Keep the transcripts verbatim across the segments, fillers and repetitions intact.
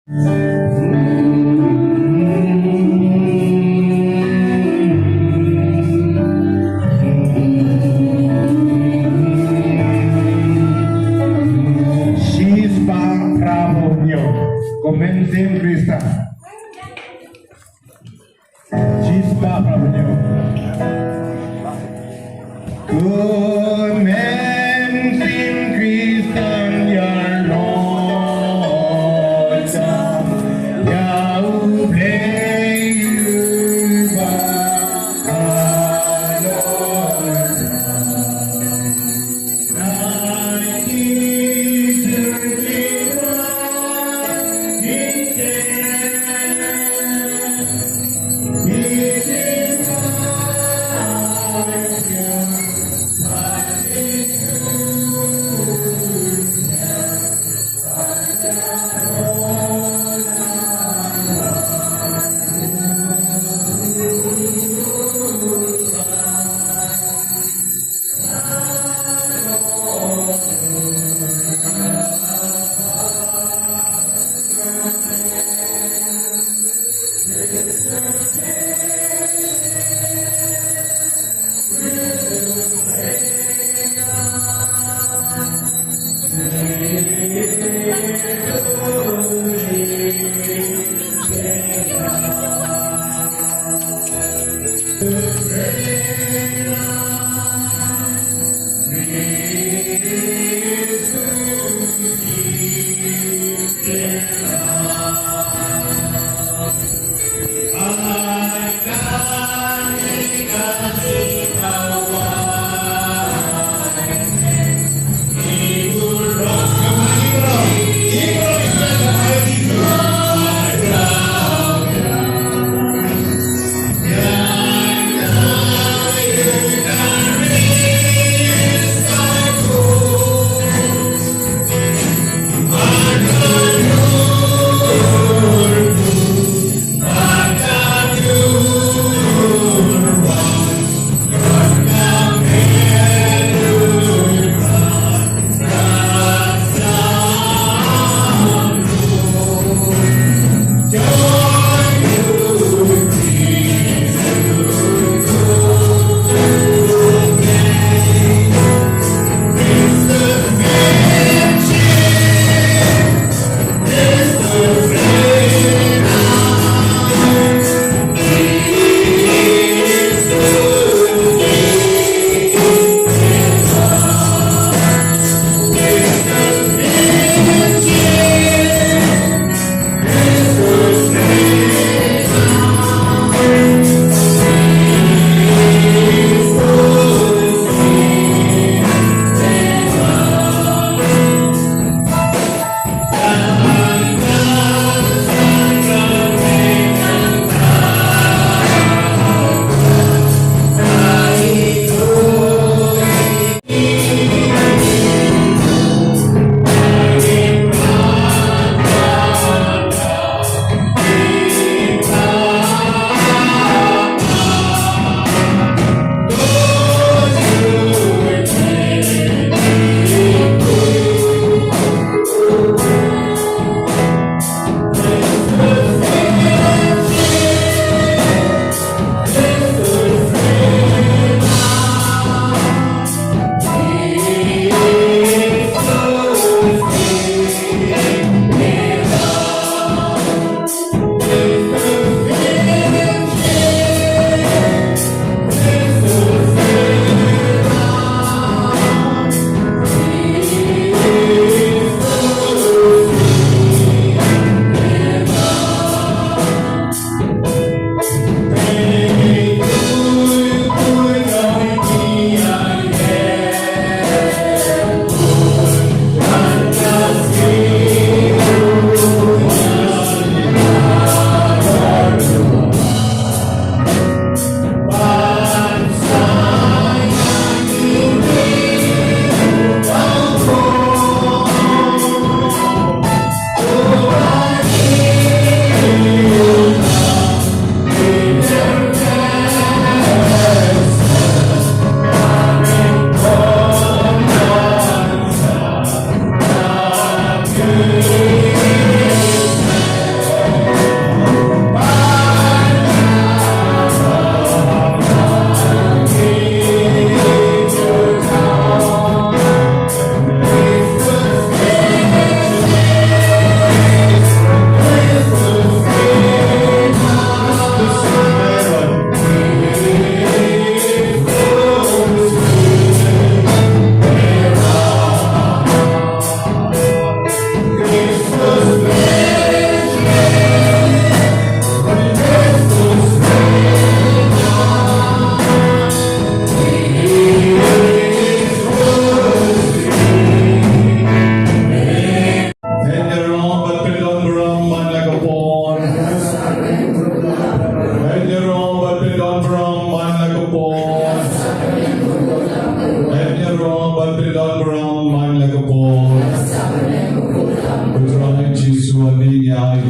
Shispah Prabhu nyo, Komensim Krista. Shispah Prabhu nyo. Komensim Kristan ya roja, ya ublei uba alor.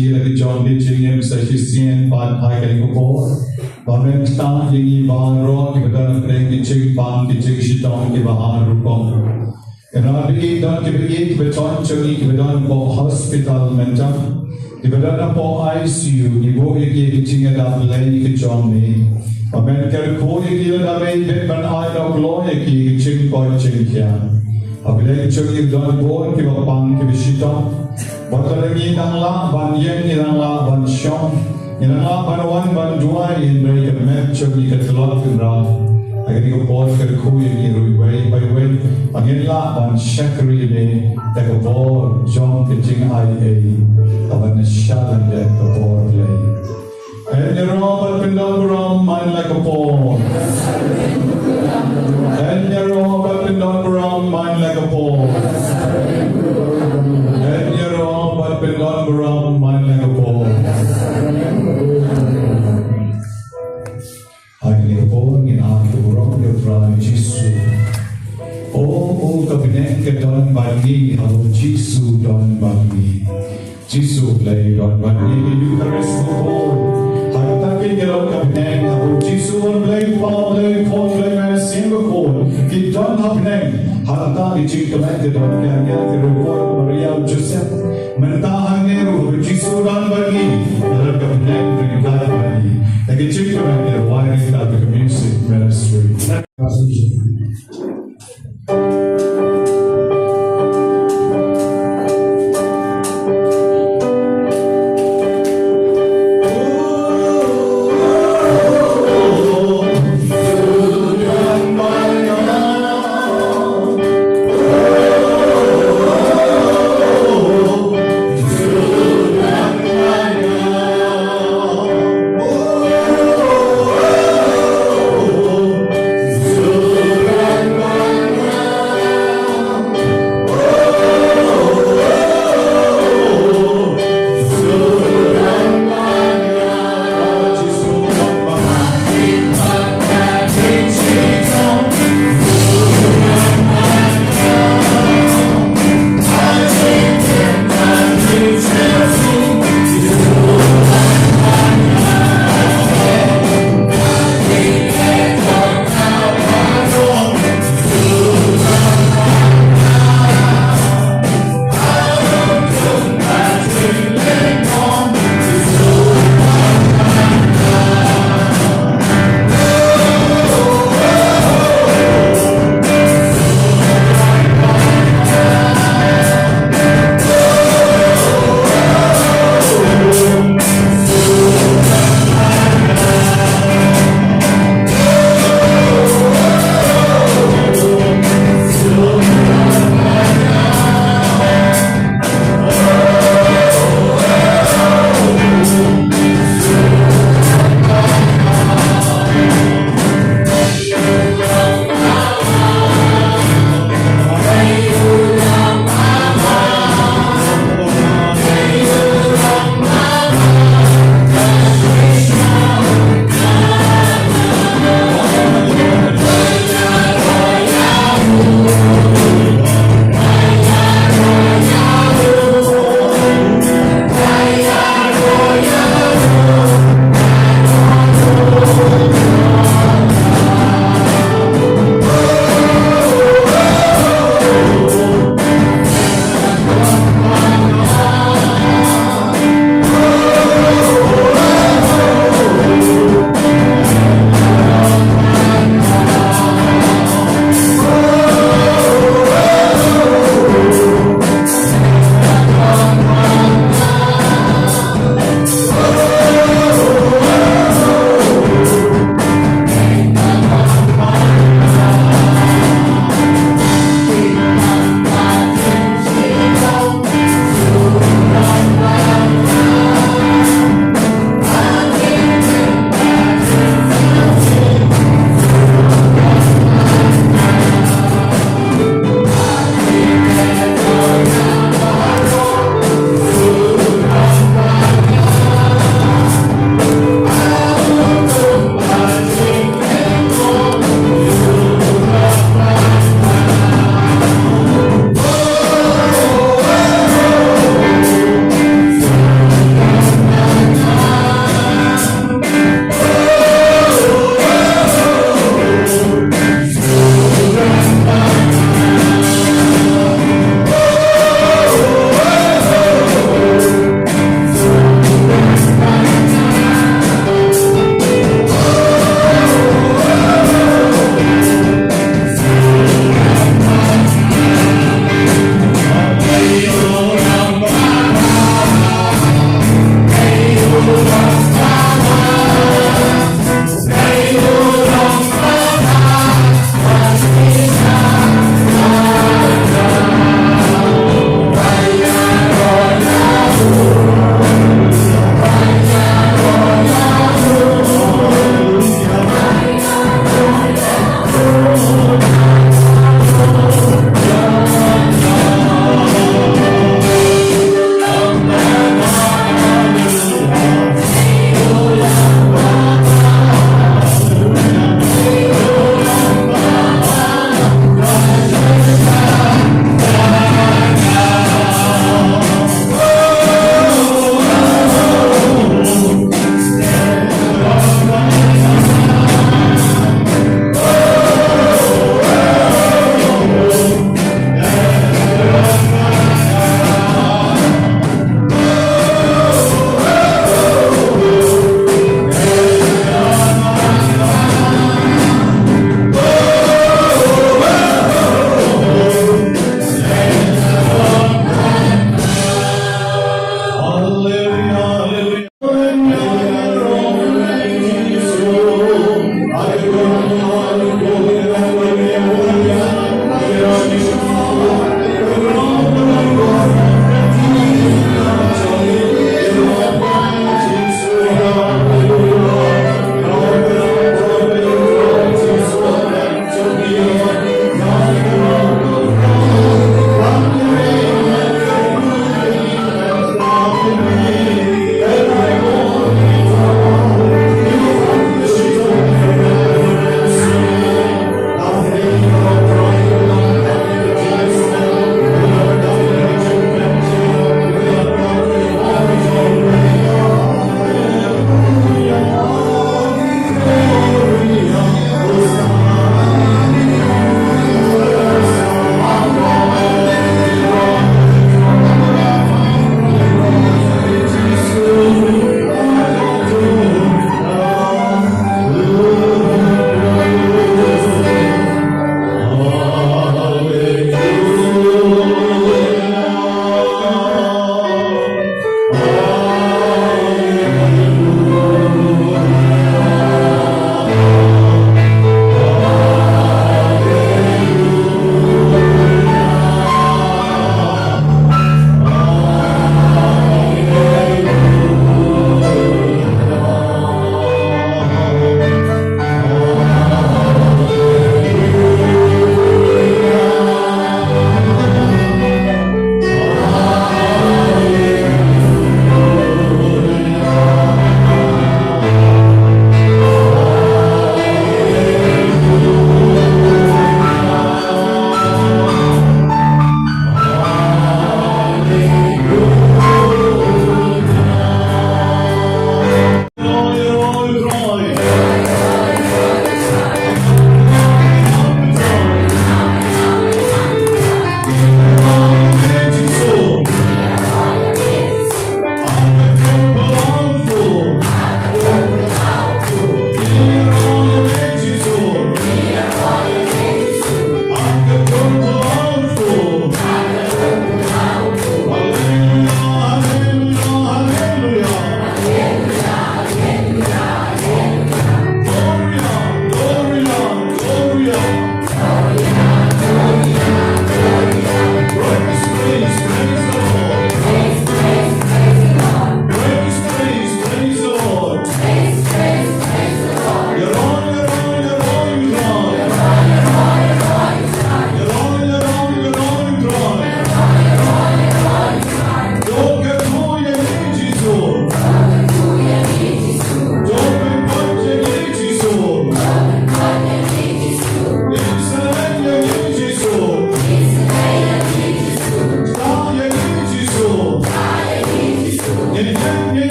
Ïa la ki jong ki jingim sa shisien pat ha kane ka por. Ba men ktah ïa ngi baroh kiba don hapdeng ki jingpang ki jingshitom kiba har rukom. Kynrad ba ïeit don kiba ïeit kiba don jong ngi kiba don hapoh hospital mynta. Kiba don hapoh I C U ngi buh ïa ki ïa ki jingïada Blei ki jong ngi. Ba men kyrkhu ïa ki lada mei bit ban ai noh kloi ïa ki ïa ki jingkoit jingkhiah. Haba ïa ki jong ngi don bun kiba pang kiba shitom. Wat la ngi dang lah ban ïeng, ngi dang lah ban shong, ngi dang lah ban wan ban duwai, hynrei ka met jong ngi ka tlot kynrad. Ha kane ka por kyrkhu ïa ngi ruh iwei pa iwei ba ngin lah ban shakri ïa me da ka bor jong ka jingai ei kaba na sha lyndet ka bor Blei. Yn ïaroh bad pyndon burom man la ka por. Yn ïaroh bad pyndon burom man la ka por. Yn ïaroh bad pyndon burom man la ka por. Ha kane ka por ngin ai ka burom ïa u Trai Jisu. O, o ka bneng ka don bad ngi, haba u Jisu don bad ngi. Jisu Blei don bad ngi, ka Eukharist bakhuid. Hangta ka ïaroh ka bneng, haba u Jisu u Blei Kpa, Blei Khun, Blei Mynsiem Bakhuid ki don ha bneng. Hangta ka jingkmen ka don, ka ïa ka rukor Maria u Joseph. Mynta hangne ruh haba u Jisu don bad ngi, ïaroh ka bneng ryngkat bad ngi. Ka jingkmen ka rwai ryngkat ka music ministry.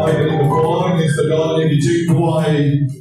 Ai, ka ri ka por, ngi sa don ïa ki jingduwai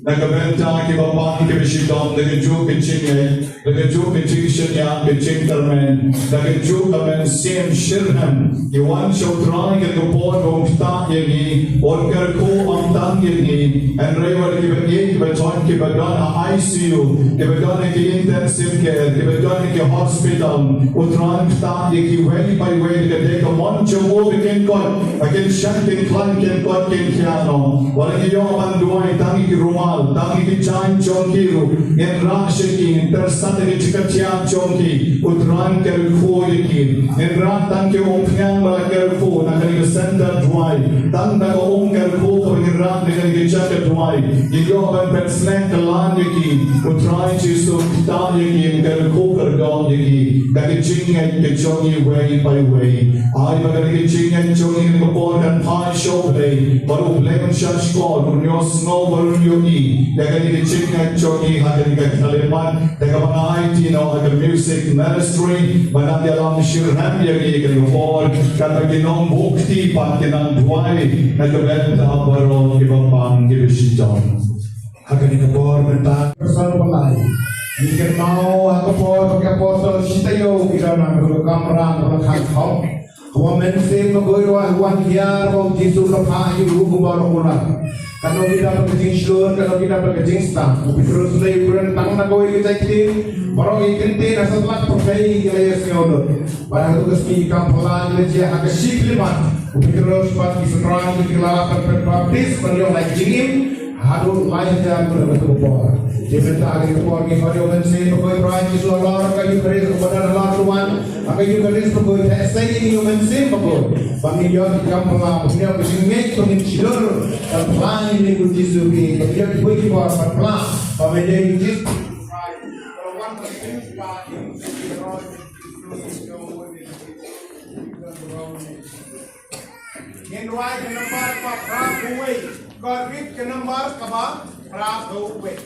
na ka bynta kiba pang kiba shitom, da kajuh ka jingngeit, da kajuh ka jingshaniah, ka jingkyrmen, da kajuh ka mynsiem shitrhem. Ngi wan sha U Trai ha kane ka por ba un ktah ïa ngi, un kyrkhu ym tang ïa ngi, hynrei wat ïa kiba ïeit kiba thoh, kiba don ha I C U, kiba don ha ki intensive care, kiba don ha ki hospital, U Trai un ktah ïa kiwei pa iwei da ka dei ka mon jong u ba kin koit, ba kin shah kin khlaiñ kin koit kin khiah noh. Wat la ngi ïoh ban duwai tang ïa ki rumal, tang ïa ki jaiñ jong ki ruh, ngin rah sha ki, ngin pyrsad ïa ki jingkyrkhu jong ki, U Trai un kyrkhu ïa ki. Ngin rah tang ki umphniang ba la kyrkhu na kane ka center duwai, tang da ka um kyrkhu kaba ngin rah na kane ka jaka duwai, ngin ïoh ban pynsneng kyllon ïa ki. U Trai Jisu ktah ïa ki, kyrkhu kyrdoh ïa ki da ka jingngeit ka jong ngi iwei pa iwei. Ai ba kane ka jingngeit jong ngi ha kane ka por kan phai sha U Blei, bad U Blei un shah shkor, un ïohsngew bad un ïohi ïa kane ka jingngeit jong ngi ha kane ka khyllipmat. Te kaba nga aiti noh ha ka music ministry ban nang ïalam shitrhem ïa ngi ha kane ka por, katba ki nongbuh kti pat kin nang duwai na ka bynta baroh kiba pang kiba shitom. Ha kane ka por mynta, person ba lai, ngi kynmaw ha ka por ba ki apostol shi taïew ki don ha ka kamra kaba la khang khop. Ka Mynsiem Bakhuid ruh wan hiar ba U Jisu u la phah ïa u kumba u la kular. Katno ki dap ka jingshlur, katno ki dap ka jingstad. U Petrus u la ïakren tang na kawei ka jait ktien, baroh ki ktien ha satlak pyrthei ki la ïohsngew lut. Bad ha kato ka sngi kam phylla ki la jia ha ka shi khyllipmat. U Petrus bad ki synran ki la pynbaptis ban ïoh lai jingim. Haduh lai hajar ngut ha kato ka por. Te mynta ha kane ka por ngi khot ïa U Mynsiem Bakhuid Trai Jisu halor ka Eukharist kaba don halor to wan. Ha ka Eukharist bakhuid, heh sei ïa ngi U Mynsiem Bakhuid. Ba ngin ïoh ki kam phylla, ba ngin ïoh ki jingngeit, ba ngin shlur. Ban phylla ïa ngi U Jisu, ba ngin ïoh kiwei ki bor ban phylla. Ba ngin ïoh ïa U Jisu. Ngin duwai ka nambar kaba phra phew wei. Kot rit ka nambar kaba phra phew wei.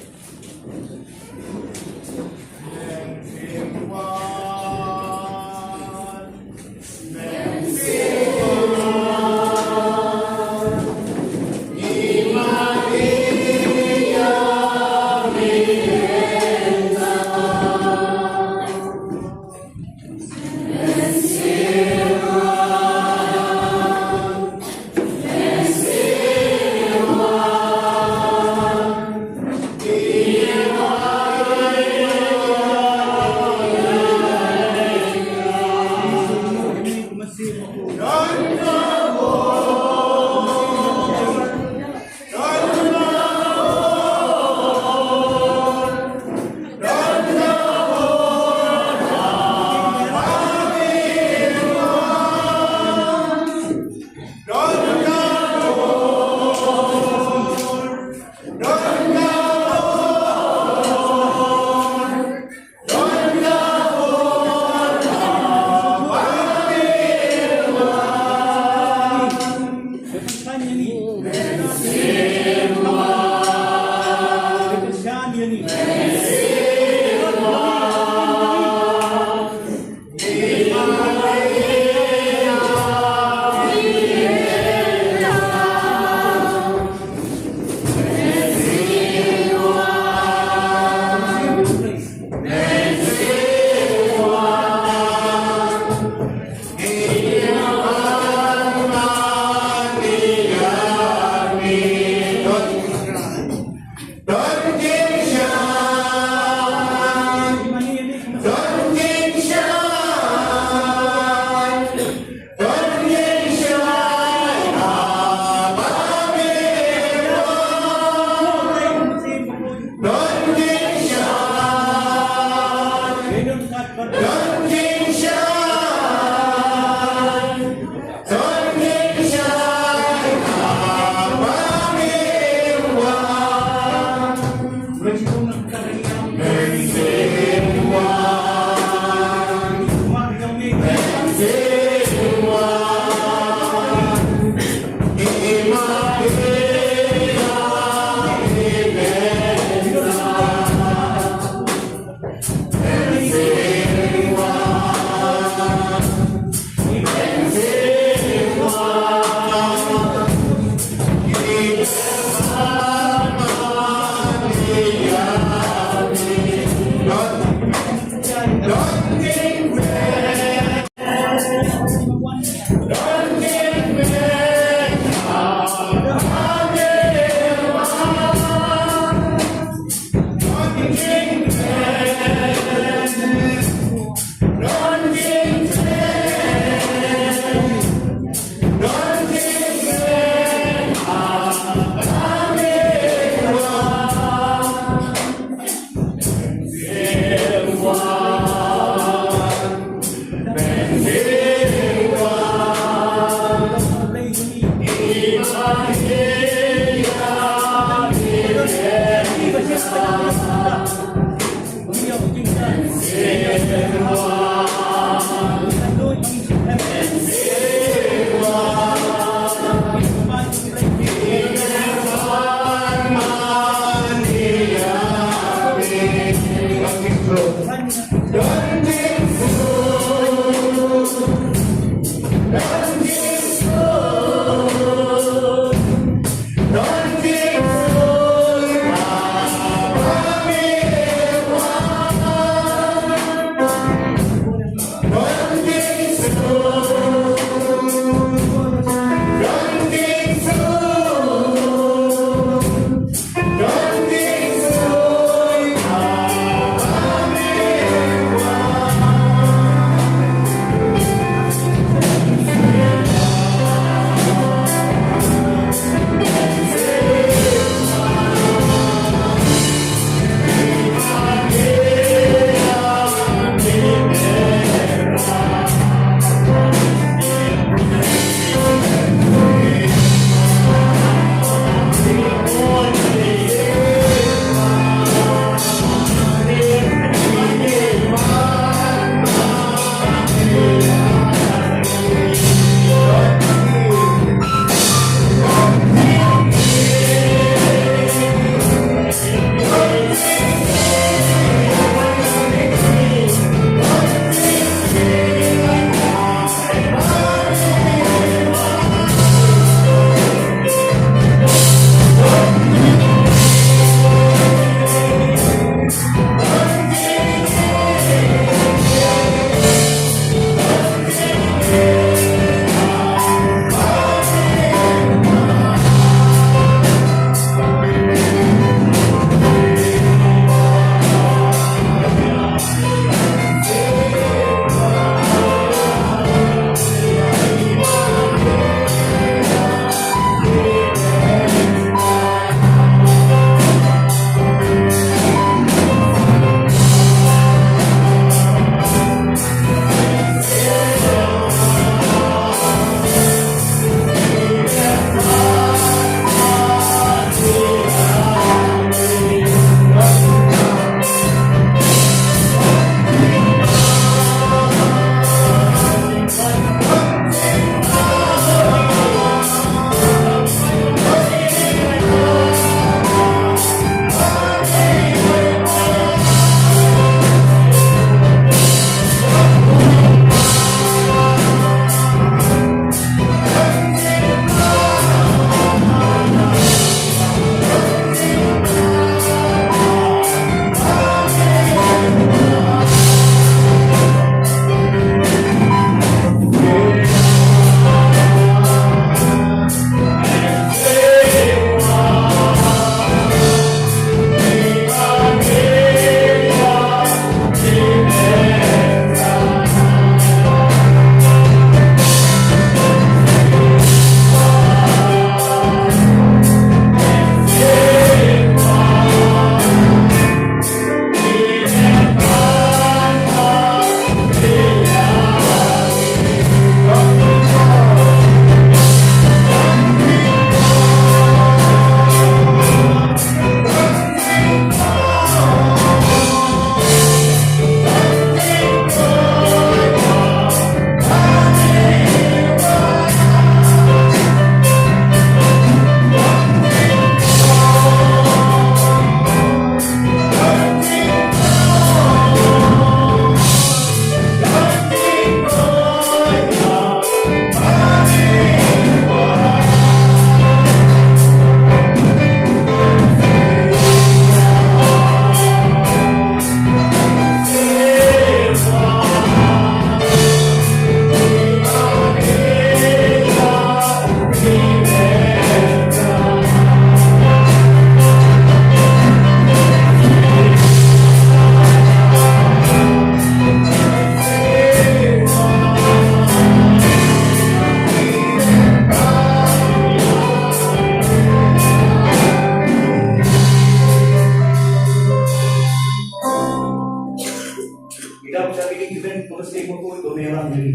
Kmen ko Mynsiem Bakhuid ba me ïalam ïa ngi.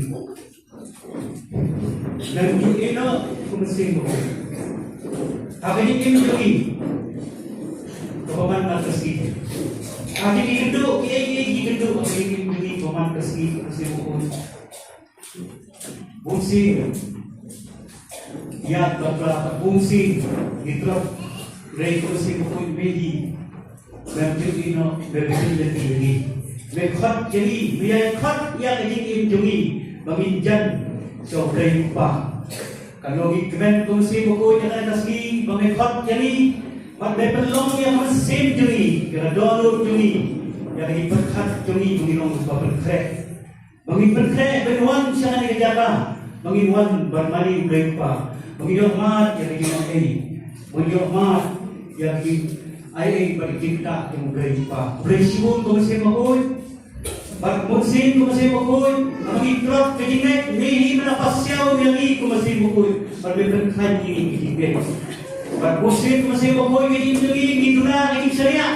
Nang ïoh ïehnoh ko Mynsiem Bakhuid ha ka jingim jong ngi kaba man la ka sngi. Ha ka jingim jong ngi, ïa ka jingim jong ngi kaba man la ka sngi, ko Mynsiem Bakhuid. Bun sien ïa ka bla, bun sien ngi tlot, hynrei ko Mynsiem Bakhuid me hi. Me pynïoh, me pynïoh ïa ngi. Me khot ïa ngi, me ïa khot ïa ka jingim jong ngi ba ngin jan sha U Blei U Kpa. Ka long ngi kmen ko Mynsiem Bakhuid ïa kane ka sngi ba me khot ïa ngi. Bad me pynlong ïa ka mynsiem jong ngi, ïa ka dohnud jong ngi, ïa ka jingpyrkhat jong ngi ba ngin long kiba pynkhreh. Ba ngin pynkhreh ban wan sha kane ka jaka, ba ngin wan ban mane U Blei U Kpa, ba ngin ïoh mad ïa ka jingaiei, ba ngin ïoh mad ïa ka jingaiei bad ka jingktah jong U Blei U Kpa. Khublei shibun ko Mynsiem Bakhuid. Bad bun sien ko Mynsiem Bakhuid, haba ngi tlot ka jingngeit, me hi me la pasiaw ïa ngi ko Mynsiem Bakhuid, bad me pynkhlaiñ ïa ngi ka jingngeit. Bad bun sien ko Mynsiem Bakhuid, ka jingngeit jong ngi, ngi duna ka jingshaniah.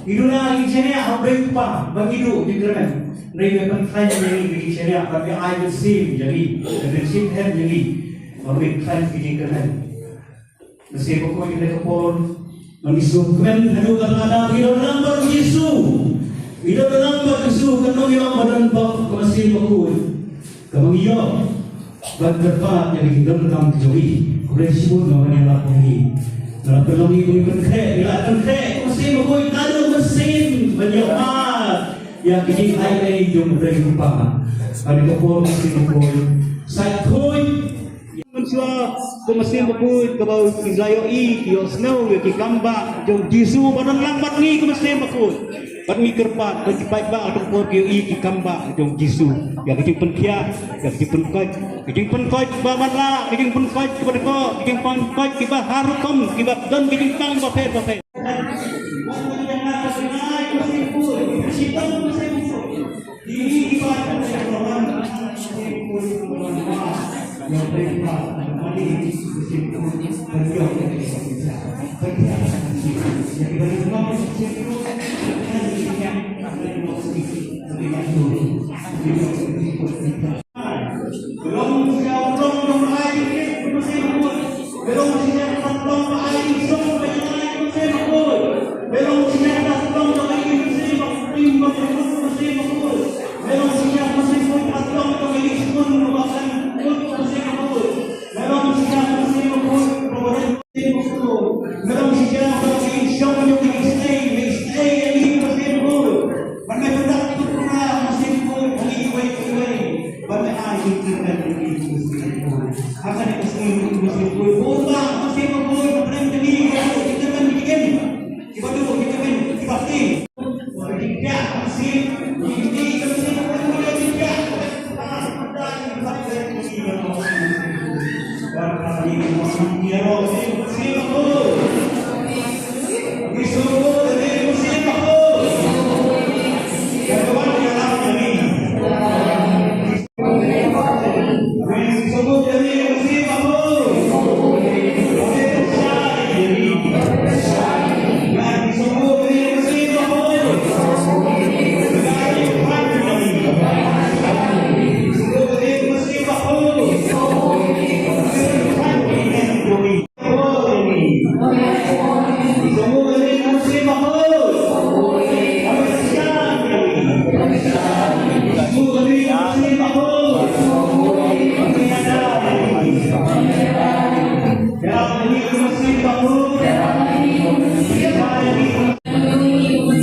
Ngi duna ka jingshaniah ha U Blei U Kpa, ba ngi duh jingkyrmen. Hynrei me pynkhlaiñ ïa ngi ka jingshaniah, bad me ai mynsiem ïa ngi, me pynshitrhem ïa ngi, ba ngin khlaiñ ka jingkyrmen. Mynsiem Bakhuid, ha kane ka por ba ngi sngewkmen haduh katta katta, ngi don lang bad U Jisu. Ngi don lang bad U Jisu, kan long ïa u ba don bad ko Mynsiem Bakhuid. Kaba ngi ïoh ban kyrpad ïa ka jingdonkam jong ngi. Khublei shibun ba me wan ïalap ïa ngi. Nga la pynlong ngi ba ngin pynkhreh, ngi la pynkhreh, ko Mynsiem Bakhuid, naduh mynsiem ban ïoh mad ïa ka jingaiei jong U Blei U Kpa. Ha kane ka por, Mynsiem Bakhuid, sa khuid mynshuwa, ko Mynsiem Bakhuid, kaba ki la ïohi, ki ïohsngew ïa ki kambah jong U Jisu ba don lang bad ngi, ko Mynsiem Bakhuid. Bad ngi kyrpad ba ki paidbah ha kane ka por ki ïohi ki kambah jong U Jisu, ïa ka jingpynkhiah, ïa ka jingpynkoit, ka jingpynkoit ba matlah, ka jingpynkoit kaba dkoh, ka jingpynkoit kiba har rukom, kiba don ka jingpang bapher bapher.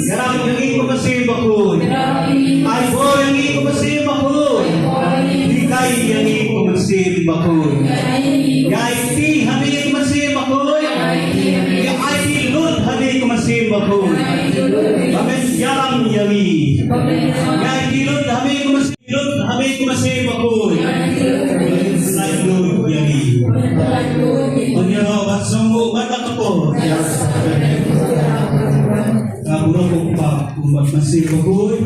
Ïalam ïa ngi ko Mynsiem Bakhuid. Ai bor ïa ngi ko Mynsiem Bakhuid. Hikai ïa ngi ko Mynsiem Bakhuid. Ïa aiti ha ngi ko Mynsiem Bakhuid. Ïa aiti lut ha ngi ko Mynsiem Bakhuid. Ba men ïalam ïa ngi. Ïa aiti lut ha ngi ko Mynsiem Lut ha ngi ko Mynsiem Bakhuid. Lai lut ïa ngi. Ong ïa ro ba sngewbha ba ka por. Nga burom ko Kpa, ko Mynsiem Bakhuid.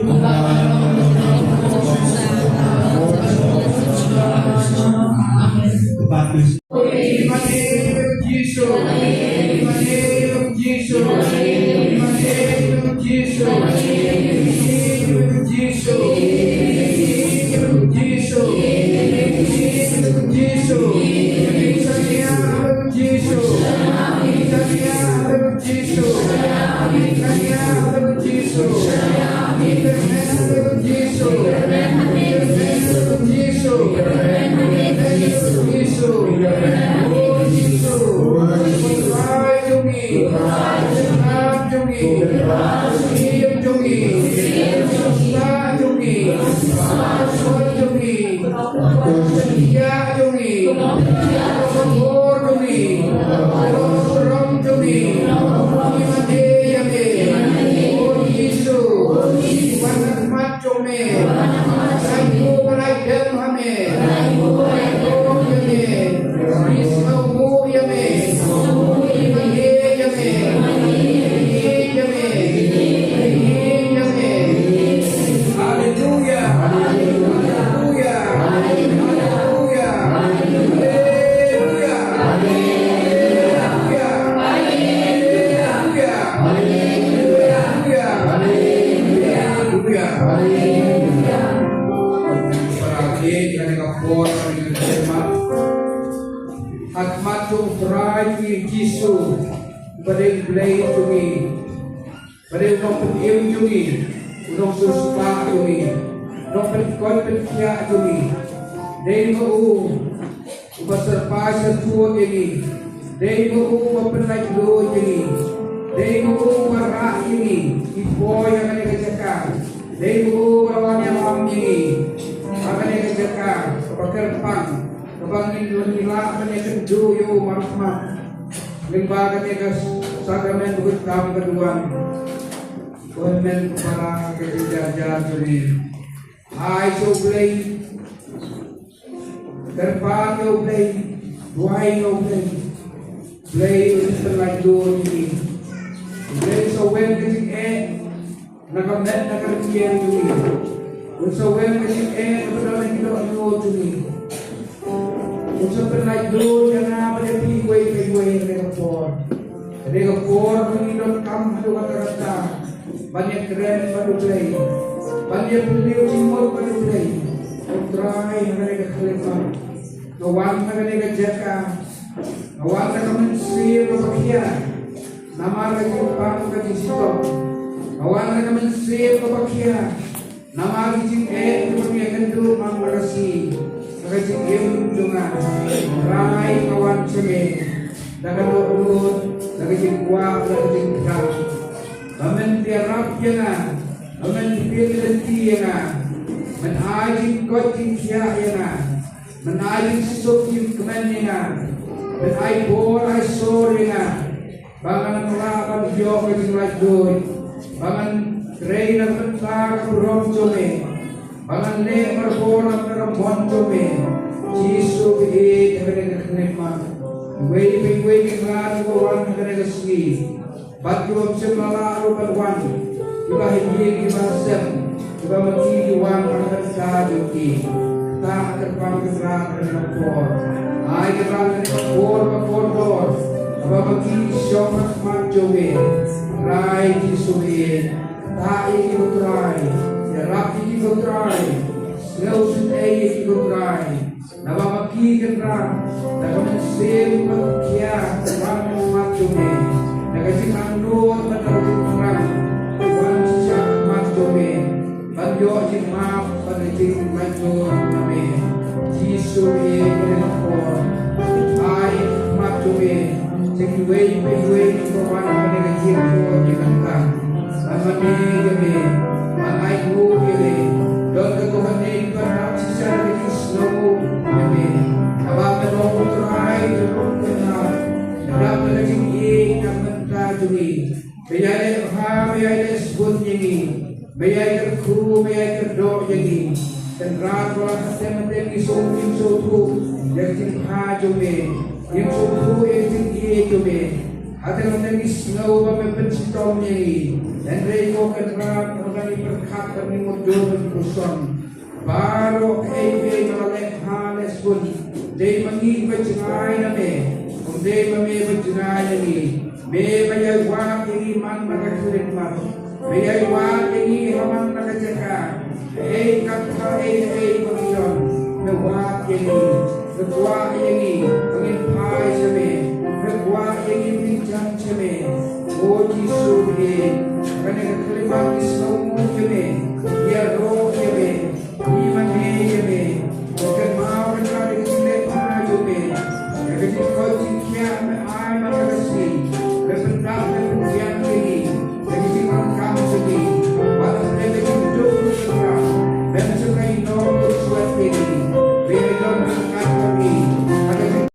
Kpa Khrist. In the name of Jesus. In the name of Jesus. In the name of Jesus. In the name of Jesus. Jisu. Jisu. Jisu. Jisu. Rai jong ngi. Rai jong ngi. Rai jong ngi. Rai jong ngi. Ïa jong ngi, bor jong ngi, rom jong ngi, ngi mane ïa me. O Jisu, wan ha khmat jong me. Ai nguh ban ai dem ha me. Rom ïa me. Ngi sngewbha ïa me. Ngi mane ïa me. Ngi ïa me. Ngi ïa me. Haleluya. Haleluya. Haleluya. Haleluya. Haleluya. Para ki, kane ka por, kane ka khmat. Ha khmat jong U Trai jong ngi Jisu, ba dei U Blei jong ngi. Ba dei u nongpynim jong ngi, u nongsiewspah jong ngi, u nongpynkoit pynkhiah jong ngi. Dei ma u uba syrpai syrtuid ïa ngi. Dei ma u uba pynlaitluid ïa ngi. Dei ma u uba rah ïa ngi ki poi ha kane ka jaka. Dei ma u uba wan ïalam ïa ngi ha kane ka jaka kaba kyrpang, kaba ngin, ngin lah ban ïakynduh ïa u markhmat. Lyngba kane ka sakramen ba kut kam ka duwan. Ko Hynmen ko para, ka jingjar jar jong ngi. Ai sha U Blei. Kyrpad ïa U Blei. Duwai ïa U Blei. Blei un pynlaitluid ïa ngi. Blei un sa wen ka jingeh na ka met na ka rynïeng jong ngi. Un sa wen ka jingeh na ka dohnud jong ngi. Un sa pynlaitluid ïa nga bad ïa phi iwei pa iwei ha kane ka por. Ha kane ka por ba ngi donkam haduh katta katta ban ïakren bad U Blei, ban ïapyllait jingmut bad U Blei. Ko Trai, ha kane ka khyllipmat nga wan ha kane ka jaka, nga wan da ka mynsiem kaba khia namar ka jingpang ka jingshitom. Nga wan da ka mynsiem kaba khia namar ki jingeh kiba ngi ïakynduh man la ka sngi ha ka jingim jong nga. Trai, nga wan sha me da ka dohnud, da ka jingkwah, da ka jingkyrpad, ba men ïarap ïa nga, ba men pynlynti ïa nga, men ai jingkoit jingkhiah ïa nga, men ai jingsuk jingkmen ïa nga, men ai bor ai sor ïa nga, ba ngan lah ban ïoh ka jinglaitluid, ba ngan trei na ka bynta ka burom jong me, ba ngan leh barabor na ka mon jong me. Jisu, ba ïeit ha kane ka khyllipmat, iwei pa iwei ki briew kiba wan ha kane ka sngi, bad kiba ym shym la lah ruh ban wan, kiba ha ïing kiba ha sem, kiba ma ki ki wan ha ka bynta jong ki. Kata ka kyrpang ka Trai ha kane ka por. Ai ka Trai ha kane ka por ka kordor, kaba ma ki ki shong ha khmat jong me. Trai Jisu, ba ïeit, kyrpad ïa ki ko Trai, ïarap ïa ki ko Trai, sngewsynei ïa ki ko Trai. Naba ma ki, Kynrad, da ka mynsiem ba khia wan ha khmat jong me, da ka jingangnud bad da ka jingthrang wan shisha ha khmat jong me, ban ïoh jingmap bad ka jinglaitluid na me. Jisu, ïa kane ka por ai ha khmat jong me, jong kiwei pa iwei kiba wan ha kane ka jingpynïaid jingkyrkhu. Ban mane ïa me, ban ai nguh ïa me. Don katto katne kiba rap shisha ka jingsngew ïa me. Haba me long U Trai jong ka jingim, dap da ka jingïeit na ka bynta jong ngi. Me ïai leh bha, me ïai leh sbun ïa ngi. Me ïai kyrkhu, me ïai kyrdoh ïa ngi. Kynrad, wat la katne katne ngi sngewthuh ïa ka jingbha jong me, ngi sngewthuh ïa ka jingïeit jong me. Hangta ngi sngew ba me pynshitom ïa ngi. Hynrei ko Kynrad, haba ngi pyrkhat bad ngi mutdur bad ngi puson, baroh kaei kaei ba la leh bha leh sbun, dei ma ngi ba jngai na me, ym dei ma me ba jngai na ngi. Me ba ïai wad ïa ngi man la ka khyllipmat. Me ïai wad ïa ngi ha man la ka jaka. Kaei kata, kaei kaei ba ngi don, me wad ïa ngi. Me kwah ïa ngi ba ngin phai sha me. Me kwah ïa ngi ba ngin jan sha me. O Jisu, me Kane ka khyllipmat ngi sngewnguh ïa me, ïaroh ïa me, ngi mane ïa me. Kynmaw ryngkat ïa ka jingleh bha jong me, ïa ka jingkoit jingkhiah me ai man la ka sngi. Me pyndap me pynbiang ïa ngi, ïa ka jingdonkam jong ngi. Wat la ka jingduh jong ngi, me mynsiem ka ïehnoh ka shuwa ïa ngi. Me ïa ïoh ryngkat bad ngi. Ha ka jing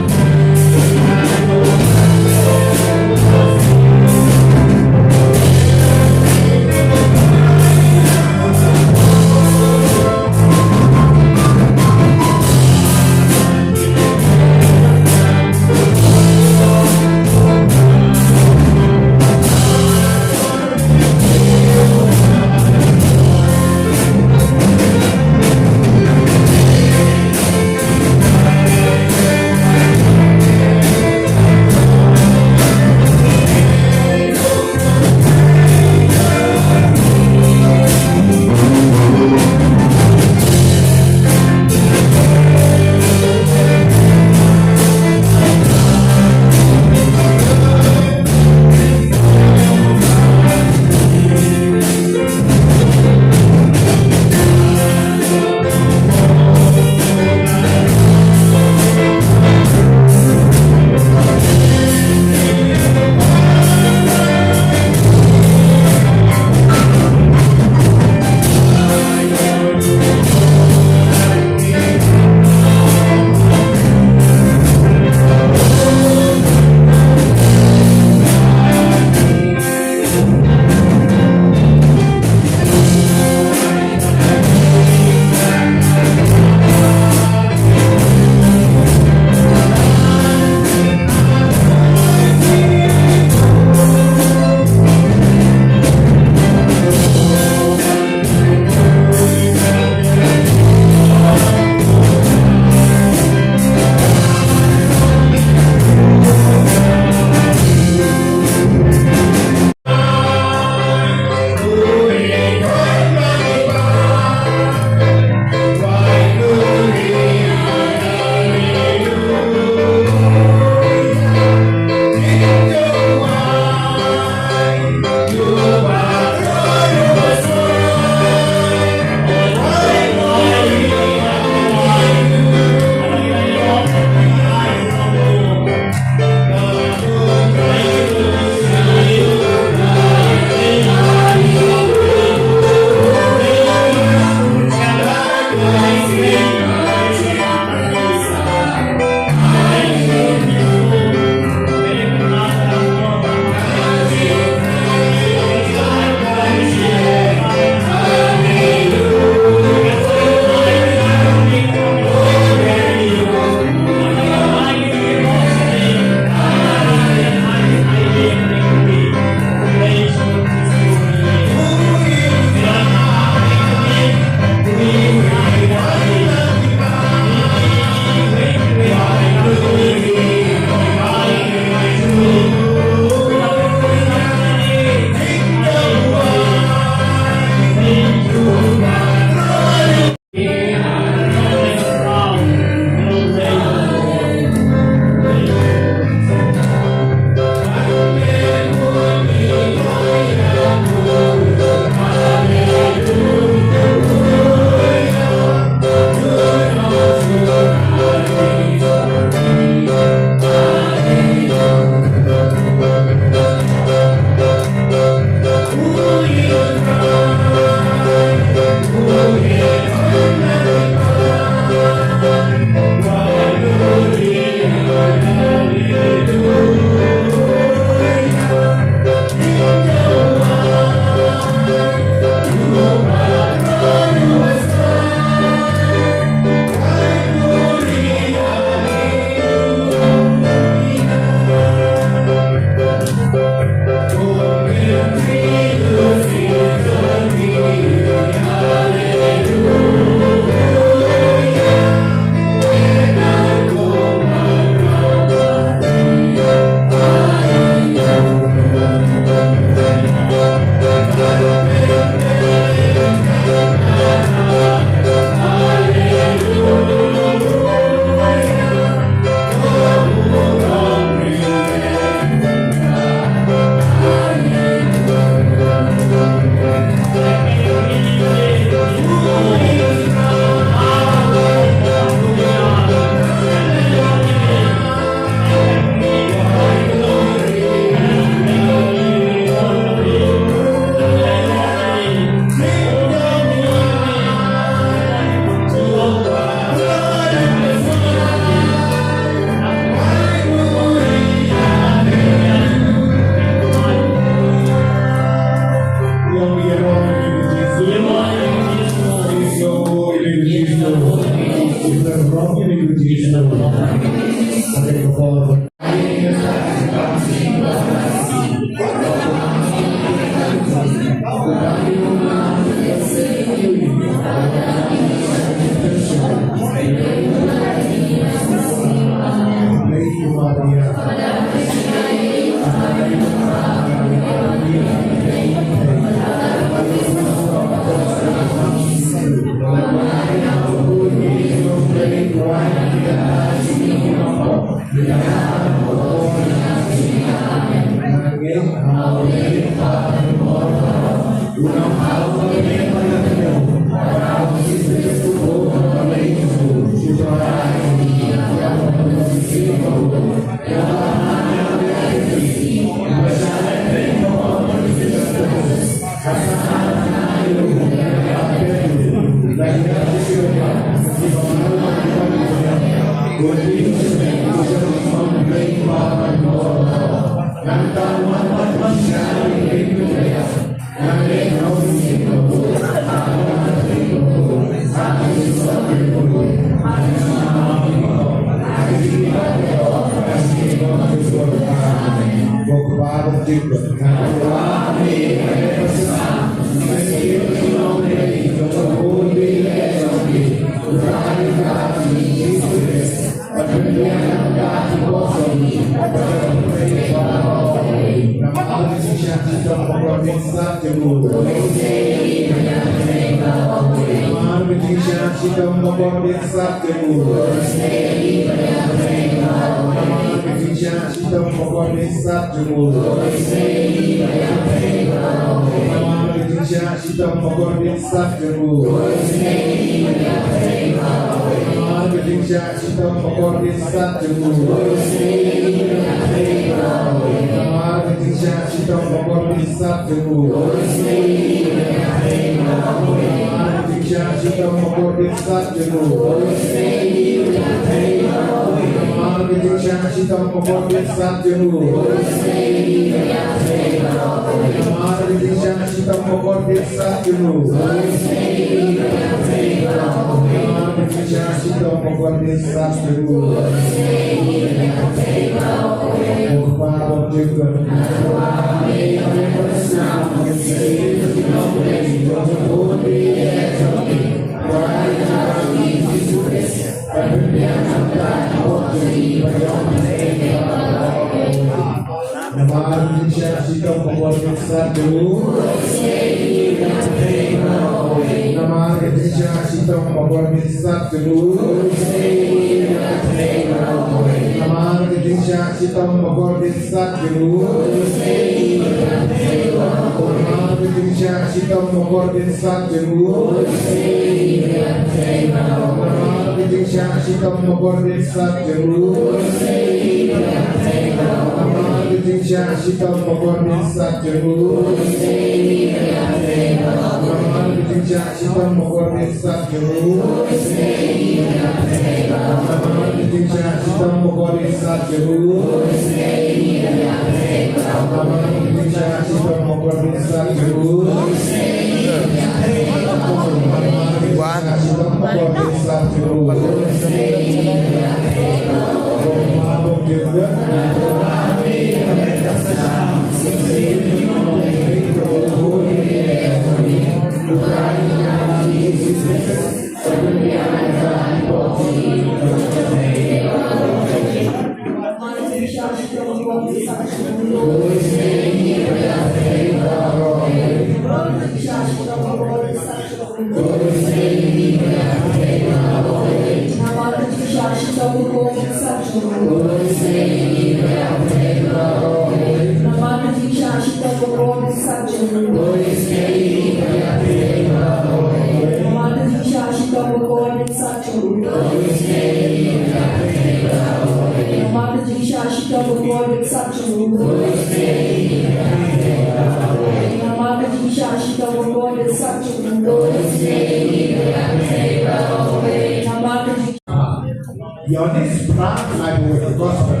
Ïa une u phra ai ba u gospel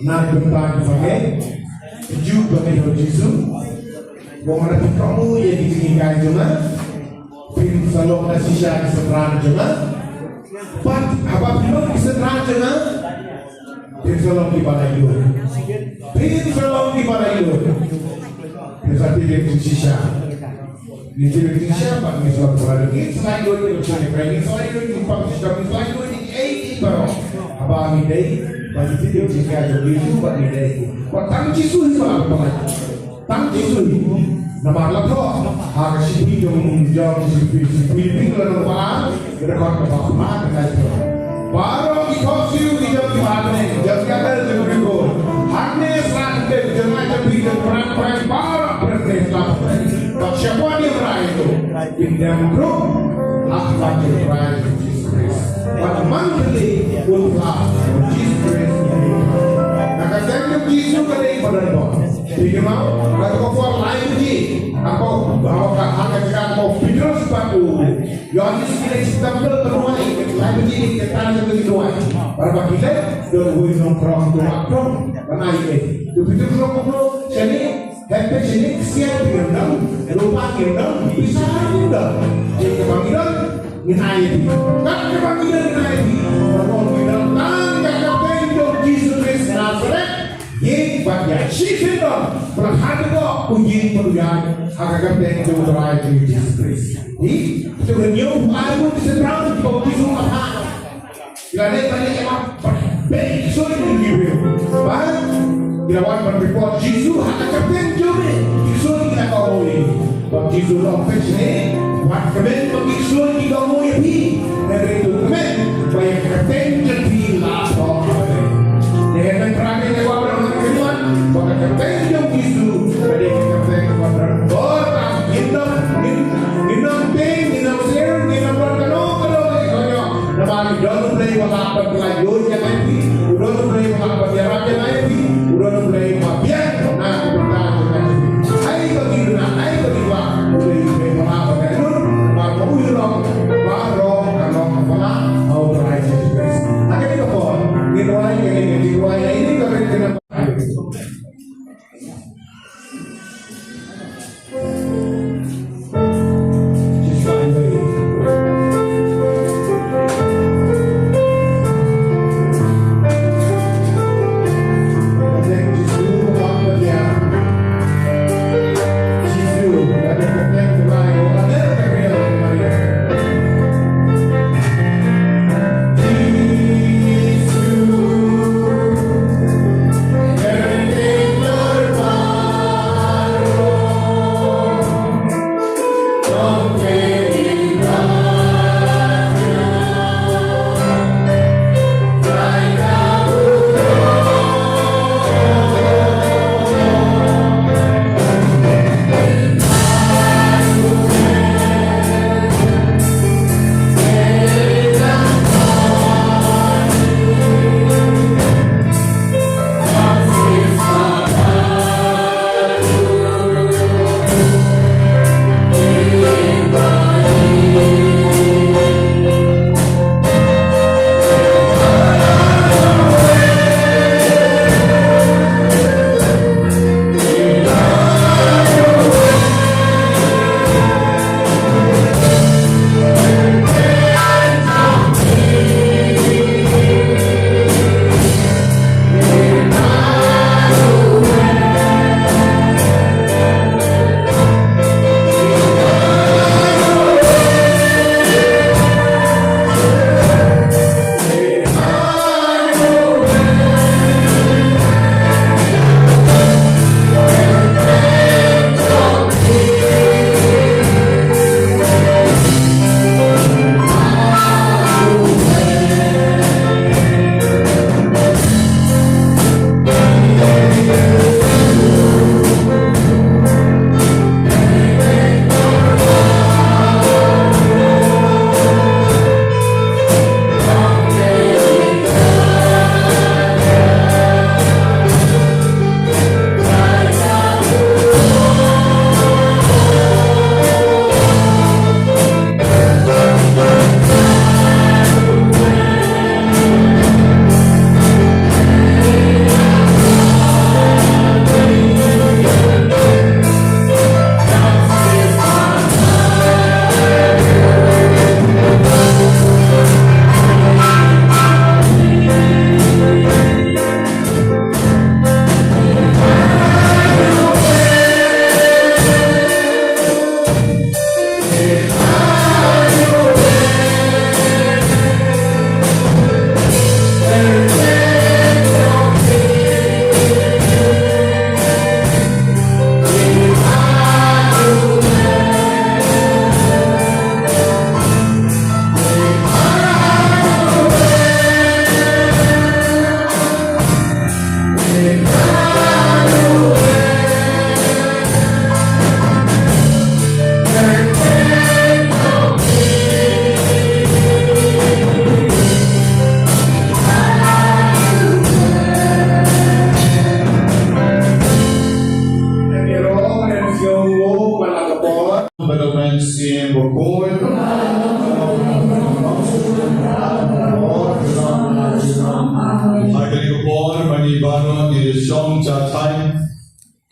na bynta jong ngi, ju ba ngi ïoh Jisu. Ba ngi la pynkohnguh ïa ki jinghikai jong nga. Phin sa long na shisha ki synran jong nga. Pat haba phi long ki synran jong nga, phin sa long kiba laitluid. Phin sa long kiba laitluid. Phin sa tip ïa ka jingshisha. Ngi tip ïa ka jingshisha bad ngi sa long kiba laitluid. Ngin sa laitluid ïa ka jingïakren, ngin sa laitluid ïa ka jingpang shitom, ngin sa laitluid ïa kiei kiei baroh. Haba ngi dei ban tip ïa ka jingïakren jong Jisu bad ngi dei. Wat tang Jisu hi ba la pynlait. Tang Jisu hi. Namar la thoh ha ka shithi jong, jong shithi, shithi Philipi ka lynnong ba ar, ka dkhot kaba khatkhmat ka ong, baroh ki khop siew ki jong ki ba ha bneng, jong ki angel jong ki riewkhuid, hangne sha ka kti jong nga jong phi jong pyrshah pyrshah baroh pyrshah pyrshah. Bad shaphang ïa u Trai to, kin dem ruh ha khmat jong u Trai Jisu Khrist. Bad man ka dei u Trai Jisu Khrist. Na ka kti jong Jisu ka dei ba don bor. Phi kynmaw, ha ka por lai baje, ha ka, ha ka, ha ka jaka ka Petros bad u Ïoannis ki leit sha temple ban duwai, lai baje ki leit, ka tang ki duwai. Bad haba ki leit, don uwei u nongkhrong u wad tong ban ai ïa ki. Te u Petros u ong, shane, hynrei shane ksiar phi ngam dang, rupa ngam dang, pisa ngam dang. Te kaba ngi don, ngin ai ïa phi. Kat kaba ngi don ngin ai ïa phi. Kaba ngi don, tang ka kyrteng jong Jisu Khrist Nasaret. Ïing bad ïaid shisyndon, ba la khatduh u ïing bad u ïaid ha ka kyrteng jong u Trai Jisu Khrist. Te to ngin ïoh ai bun ki synran ba u Jisu u phah. Ki la leit ban leit ïa ma, ban beh ki ksuid ki briew. Bad ki la wan ban report Jisu ha ka kyrteng jong me, ki ksuid ki la kohnguh ïa ki. Bad Jisu u ong, peit shane, wat kmen ba ki ksuid ki kohnguh ïa phi, hynrei to kmen ba ïa ka kyrteng jong phi la thoh ha bneng. Te hynmen Trai, te wat ba ngan kynmaw ba ka kyrteng jong Jisu ka dei ka kyrteng kaba don bor. Ngin ym, ngin, ngin ym tieng, ngin ym sir, ngin ym don kano kano ka jingkohnguh. Namar u don U Blei uba lah ban pyllait ïa ngi, u don U Blei uba lah ban ïarap ïa ngi, u don U Blei uba biang na ka bynta jong ngi. Ai ba ngi duna, ai ba ngi wah, U Blei uba lah ban ïarap. Namar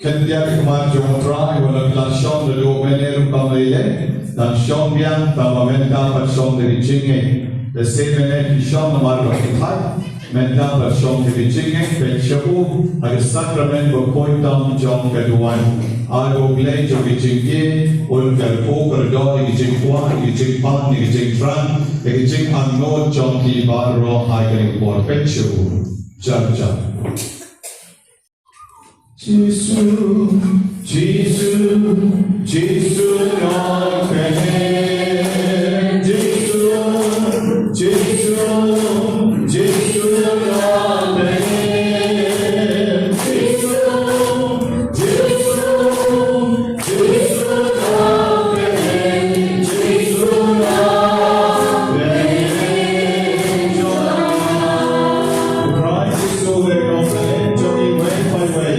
Pyndiah ïa ka khmat jong U Trai, wat la phi la shong da duh mynne ruh kam lei lei. Nang shong biang, tangba mynta pat shong da ki jingngeit. Lehse mynne phi shong namar ba phi thait. Mynta pat shong da ki jingngeit, peit sha u ha ka sakramen bakhuid tam jong ka duwan. Ai ba U Blei jong ki jingkyrkhu, un kyrkhu kyrdoh ïa ki jingkwah, ïa ki jingpang, ïa ki jingthrang, ïa ki jingangnud jong phi baroh ha kane ka por. Peit sha u. Jan jan. Jisu, Jisu, Jisu Nongpynim. Jisu, Jisu, Jisu Nongpynim. Jisu, Jisu, Jisu Nongpynim. Jisu Nongpynim. U Trai Jisu u dei u Nongpynim jong ngi iwei pa iwei.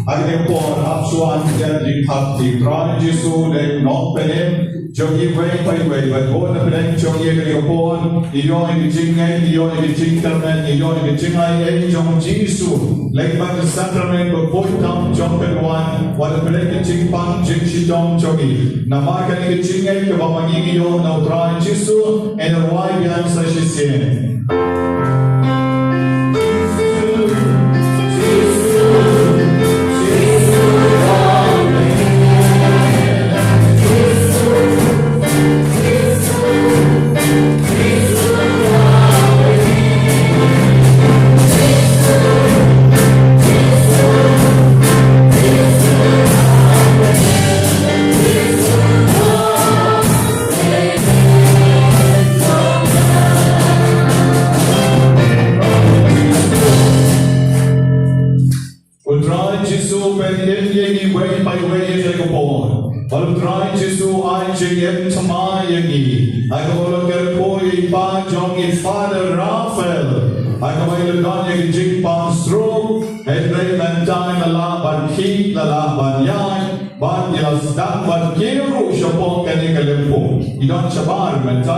Ha kane ka por hap shuwa ban ïa diengphna, U Trai Jisu u dei u Nongpynim jong ngi iwei pa iwei. Bad bun na pdeng jong ngi ha kane ka por, ngi ïoh ïa ka jingngeit, ngi ïoh ïa ka jingkyrmen, ngi ïoh ïa ka jingaiei jong Jisu. Lem bad ka sakramen bakhuid tam jong ka duwan, wat la pdeng ka jingpang jingshitom jong ngi. Namar kane ka jingngeit kaba ma ngi ngi ïoh na U Trai Jisu, ngin ïa rwai biang sa shisien. U Trai Jisu u pynim ïa ngi iwei pa iwei ha kane ka por. Bad U Trai Jisu u ai jingim thymmai ïa ngi. Ïa kaba u la kyrkhu ïa i pa jong ngi Father Raphael. Ïa kaba i la don ïa ka jingpang stroke. Hynrei mynta i la lah ban khih, i la lah ban ïaid. Bad i la sdang ban kiew ruh shapoh kane ka lympung. I don shabar mynta,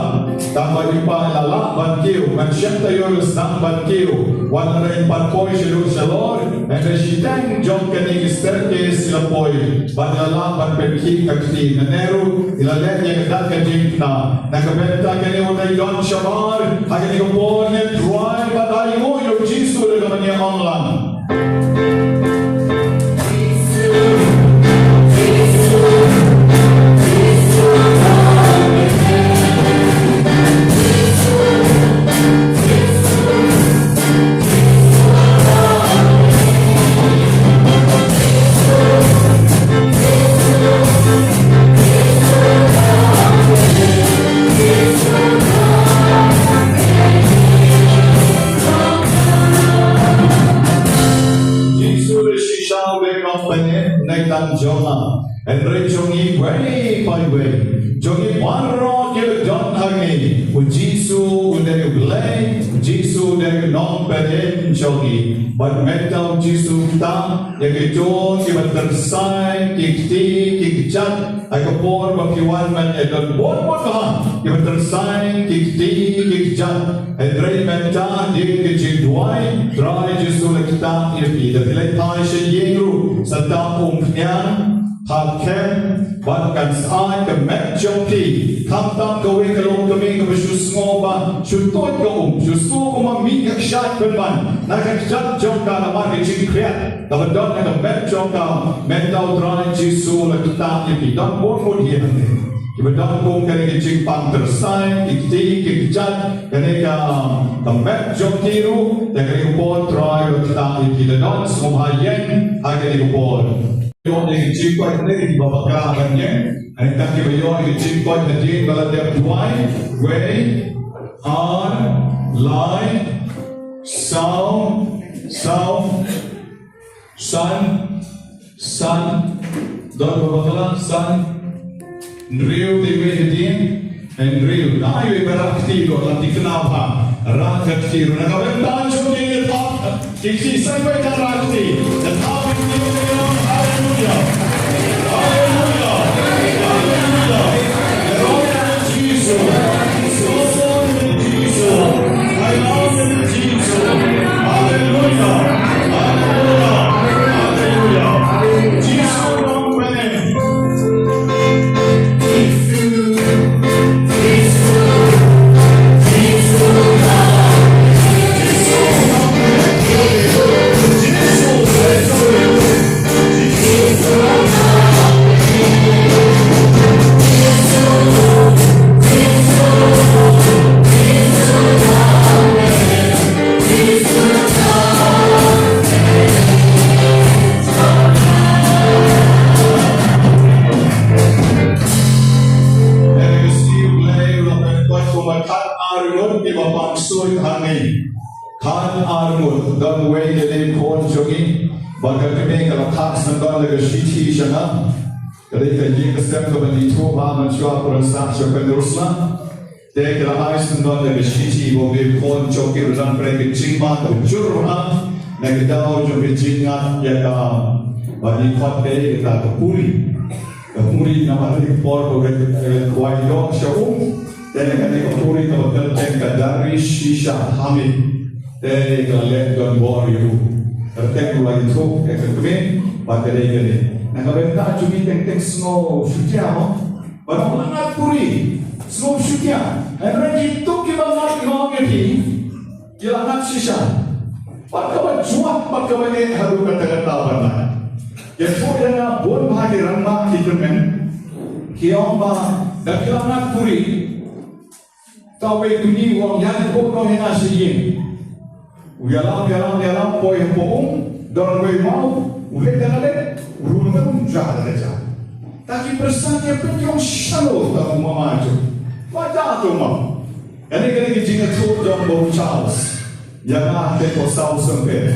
tangba i pa i la lah ban kiew, ban shim taïew i la sdang ban kiew. Wat la dei pat poi shaduh shalor, hynrei shiteng jong kane ka staircase i la poi. Bad i la lah ban pynkhih ka kti, nangne ruh i la leh ïa ka dak ka jingkna. Na ka bynta kane wat la i don shabar, ha kane ka por ngin duwai bad ai nguh ïa u Jisu da kaba ngi ong lang. Jisu da shisha u dei u nongpynim, ngi tang jong nga. Hynrei jong ngi iwei pa iwei. Jong ngi baroh ki la don hangne. U Jisu u dei u Blei, u Jisu u dei u nongpynim jong ngi. Bad mynta u Jisu u ktah ïa kito kiba tyrsai ki kti ki kjat. Ha ka por ba phi wan mynne don bun bun bha kiba tyrsai ki kti ki kjat. Hynrei mynta hadien ka jingduwai, Trai Jisu u la ktah ïa phi. Da phi leit phai sha ïing ruh, sa tap umphniang, hap khem, bad kan sa ai ka met jong phi. Khamtam kawei ka longkmie kaba shu sngew ba shu tuid ka um, shu sngew kumba mih ka kshaid pynban na ka kjat jong ka namar ka jingkhriat kaba don ha ka met jong ka. Mynta u Trai Jisu u la ktah ïa phi. Don bun bun hi hangne kiba don kum kane ka jingpang tyrsai ki kti ki kjat, kane ka, ka met jong ki ruh. Te kane ka por Trai u la ktah ïa phi. Lada don sngewbha ïeng ha kane ka por. Ïoh ïa ka jingkoit hangne, kiba bakla ban ïeng. Hynrei kiba ïoh ïa ka jingkoit hadien ba la dep duwai. Wei, ar, lai, saw, saw, san, san, don ba bakla, san, hynriew, te iwei hadien, hynriew. Te iwei ba rah kti ruh, la thikna bha, rah ka kti ruh. Na ka bynta jong ki, ki thap ki kti, sa iwei ka rah kti. Te thap ki kti ruh. Haleluya. Haleluya. Haleluya. Glory to Jesus. Glory to Jesus. Haleluya. Haleluya. Haleluya. Ki ba pang soi hangne. Khan ar ngut don wei de le khon jong ngi. Ba ka kmie ka la khah syndon da ka shithi sha nga. Ka dei ka ïing ka sem kaba ngi thuh ba mynshuwa pura sah sha pynrusla. Te ka la ai syndon da ka shithi ba u khon jong ki u dang pyrshah ka jingma ka jur ha. Na ka daw jong ka jingngat ïa ka ba ngi khot te ka puri. Ka puri namar ka por ba ka kwai dok sha um. Te na kane ka puri kaba kyrteng ka Dari Shisha Hamid. Te ka la leh donbor ïa u. Kyrteng u la ïathuh ïa ka kmie bad ka dei kane. Na ka bynta jong ngi teng teng sngew shutia mo. Bad ngi la ngat puri sngew shutia. Hynrei kitu kiba ngat, ngat ïa ki. Ki la ngat shisha. Bad kaba juak bad kaba eh haduh katta katta ban ngat. Ïathuh ïa nga bun bha ki rangbah ki tymmen. Ki ong ba da ki la ngat puri. Kawei kmie u ong ïa ko nong ïa nga sha ïing. U ïalam ïalam ïalam poi hapoh um. Don wei maw u leit da leit. U rung da rung ja da ja. Ta ki pyrshang ïa pynïong shano ta u mama jong. Ba da to maw. Kane kane ki jingïathuh jong Babu Charles. Ïa nga te ko saw sumper.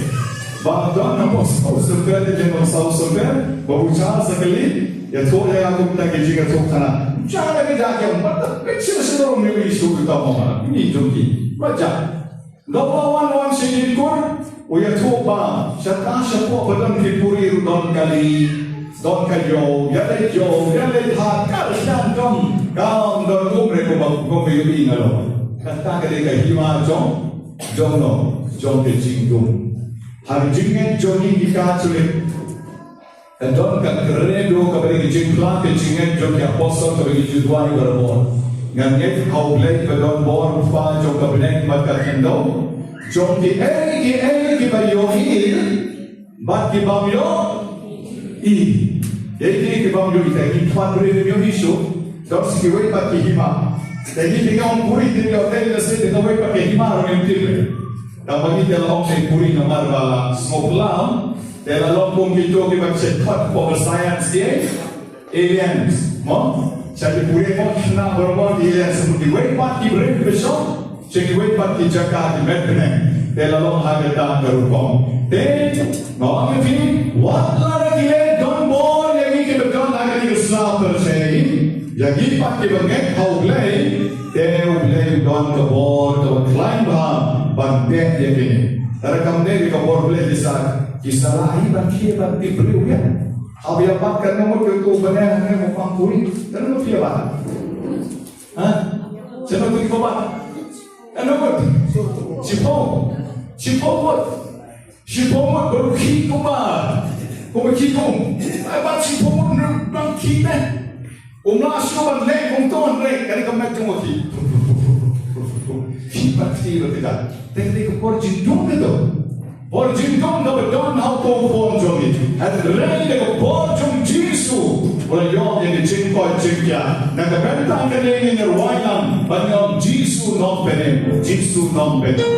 Ba don na ko saw sumper te jong ko saw sumper. Babu Charles sa kali. Ïathuh ïa nga kumta ki jingïathuh khana. Jala ki jaka mat pynshit sha rum ni shu ta mama. Ni jong ki. Ba ja. Dok ba wan wan sha ïing kur, u ïathuh ba, shata shapoh ba don ki puri ruh don kali, don ka ïew, ïa leit ïew, ïa leit ha, ka shan kam, kam don um re kumba, kumba ïohi nga long. Kata ka dei ka hima jong, jong no, jong ka jingdum. Ha ka jingngeit jong ngi ki Katholik, Ka don ka credo kaba dei ka jingphla ka jingngeit jong ki apostol kaba ngi ju duwai barabor. Ngan ngeit ha U Blei ba don bor u Kpa jong ka bneng bad ka khyndew. Jong kiei kiei kiba ïohi bad ki bym ïohi. Kiei kiei ki bym ïohi te ngi khwan briew ym ïohi shuh. Don sa kiwei pat ki hima. Te ngi te ngi ong puri te ngi ong te ngi lehse te kawei pat ki hima ruh ngim tip. Tang ba ngi te la ong shei puri namar ba la sngewphylla. Te la long kum kito kiba check pat hapoh science ki aliens. Mo? Sha ki puri mo shna barabor ki aliens. Ki wei pat ki briew kiba shong. Sha ki wei pat ki jaka ki met bneng. Te la long ha kata ka rukom. Te nga ong ïa phi wat la da ki leh don bor ïa ngi kiba don ha kane ka sla pyrshah. Ïa ngi pat kiba ngeit ha U Blei, te U Blei u don ka bor kaba khlaiñ bha ban beh ïa kine. Lada kam dei ka bor Blei ki sa, ki sa lah hi ban khie ban tip briew ïa. Haba ïa bat katno ngut ki tu bane hangne mo pang puri. Katno ngut ki ïa bat? Ha? Katno ngut ki ïa bat? Katno ngut? Shiphew. Shiphew ngut. Shiphew ngut baroh khie kumba, kumba khie kum. Ai ba shiphew ngut nang khie ne. Um lah shuh ban leh kumto hynrei kane ka met jong u khie. Khie ba khie ba khie. Te kane ka bor jingdum kata. Bor jingdum kaba don ha u khun jong ngi. Hynrei da ka bor jong Jisu. Ba la ïoh ïa ka jingkoit jingkhiah. Na ka bynta kane ngin ïa rwai lang ban ong Jisu Nongpynim, Jisu Nongpynim.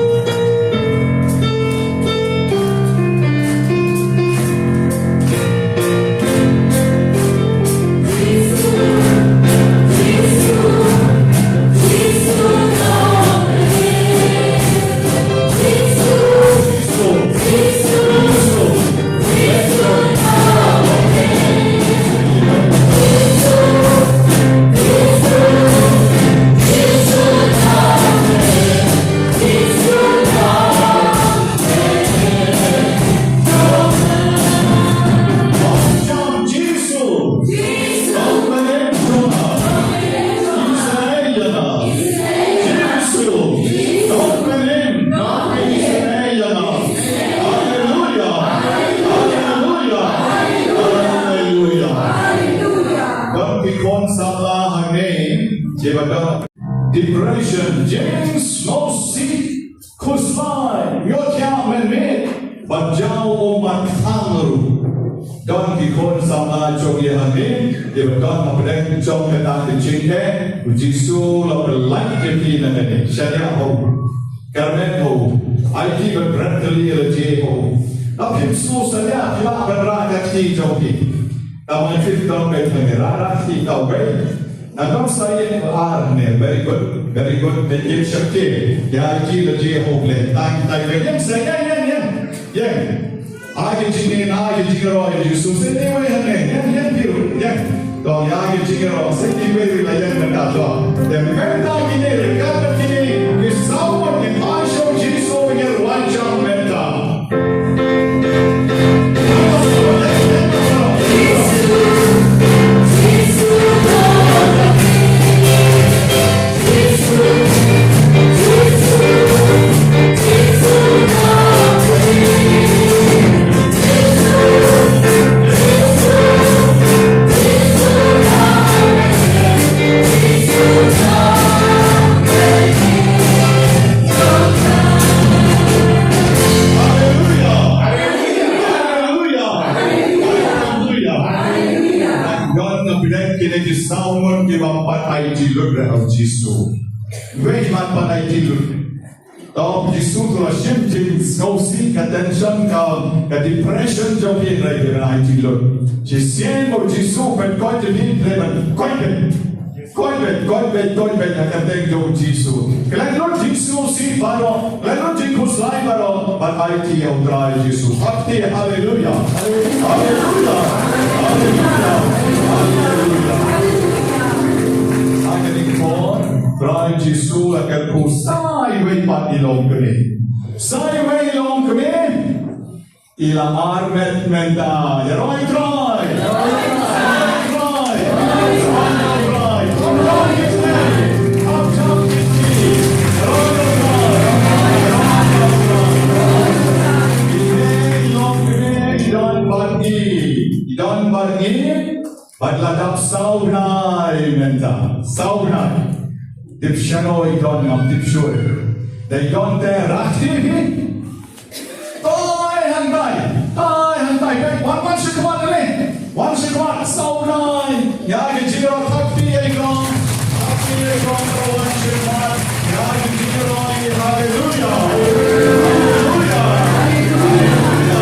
Depression, James, Moses, Khuslai, ïoh thiah mynmiet, bad jaw u mat khang ruh. Don ki khun samla jong ngi hangne, kiba don hapdeng jong kata ka jingeh, u Jisu u la pyllait ïa ki na kane, shaniah ha u. Kyrmen ha u, aiti bad bret kali ïa la jia ha u. La phim sngewsynei, phi lah ban rah ka kti jong phi. Tang ma phi don beit hangne, rah, rah kti tang beit. Alam sa ïeng ar ne, very good, very good. Thank you, Shakti. Ïa ki la ji hope le. Tang, tang, ïeng sa, ïeng, ïeng, ïeng. Ïeng. Agi jingin, agi jingro, agi Jisu. Sa ne wei hangne, ïeng, ïeng biru, ïeng. To, agi jingro, sa ki wei la ïeng mynta to. Te mynta kine, ka kine, ki saw ki phai sha u Jisu, ïeng wan jam mynta. Haleluya. Haleluya. Haleluya. Don na bidang kine ki saw ngut kiba pat aiti lut re ha u Jisu. Wei kiba pat aiti lut. Tang Jisu tu la shim jingsngewsih, ka tension, ka, ka depression jong phi, hynrei phi aiti lut. Shisien ba u Jisu u pynkoit ïa phi, hynrei ban koit beit. Koit beit, koit beit, koit beit ha ka kyrteng jong u Jisu. Khlem lut jingsngewsih baroh, khlem lut jingkhuslai baroh, ban aiti ïa u Trai Jisu. Haleluya. Haleluya. Haleluya. Haleluya. Ha kane ka por, Trai Jisu la kyrkhu sa iwei pat i longkmie. Sa iwei i longkmie. I la armet mynta. Ïaroh ïa u Trai. Ïaroh ïa u Trai. Kine i longkmie i don bad ngi. I don bad ngi. Bad la dap saw bnai mynta. Saw bnai. Tip shano i don, ngam tip shuh. Dei don te rah kti hi. Toi hangtai, toi hangtai, peit, wan, wan shakhmat lei, wan shakhmat, saw bnai, ïa ka jingïaroh, thap kti ïa i Trai, thap kti ïa i Trai, wan shakhmat, ïa ka jingïaroh, haleluya, haleluya, haleluya, haleluya.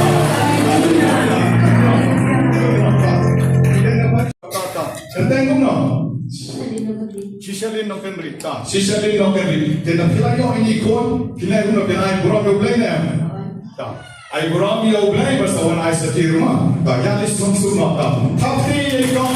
Kyrteng kumno? Shishalin Nongkynrih. Ta, Shishalin Nongkynrih. Te da phi la ïoh ïa i khun, phi la ïoh, phi la ai burom ïa U Blei ne em? Ta. Ai burom ïa U Blei, bad sa wan ai satia ruh ma. Ta, ïa list sum sum ma ta. Thap kti ïa i Trai.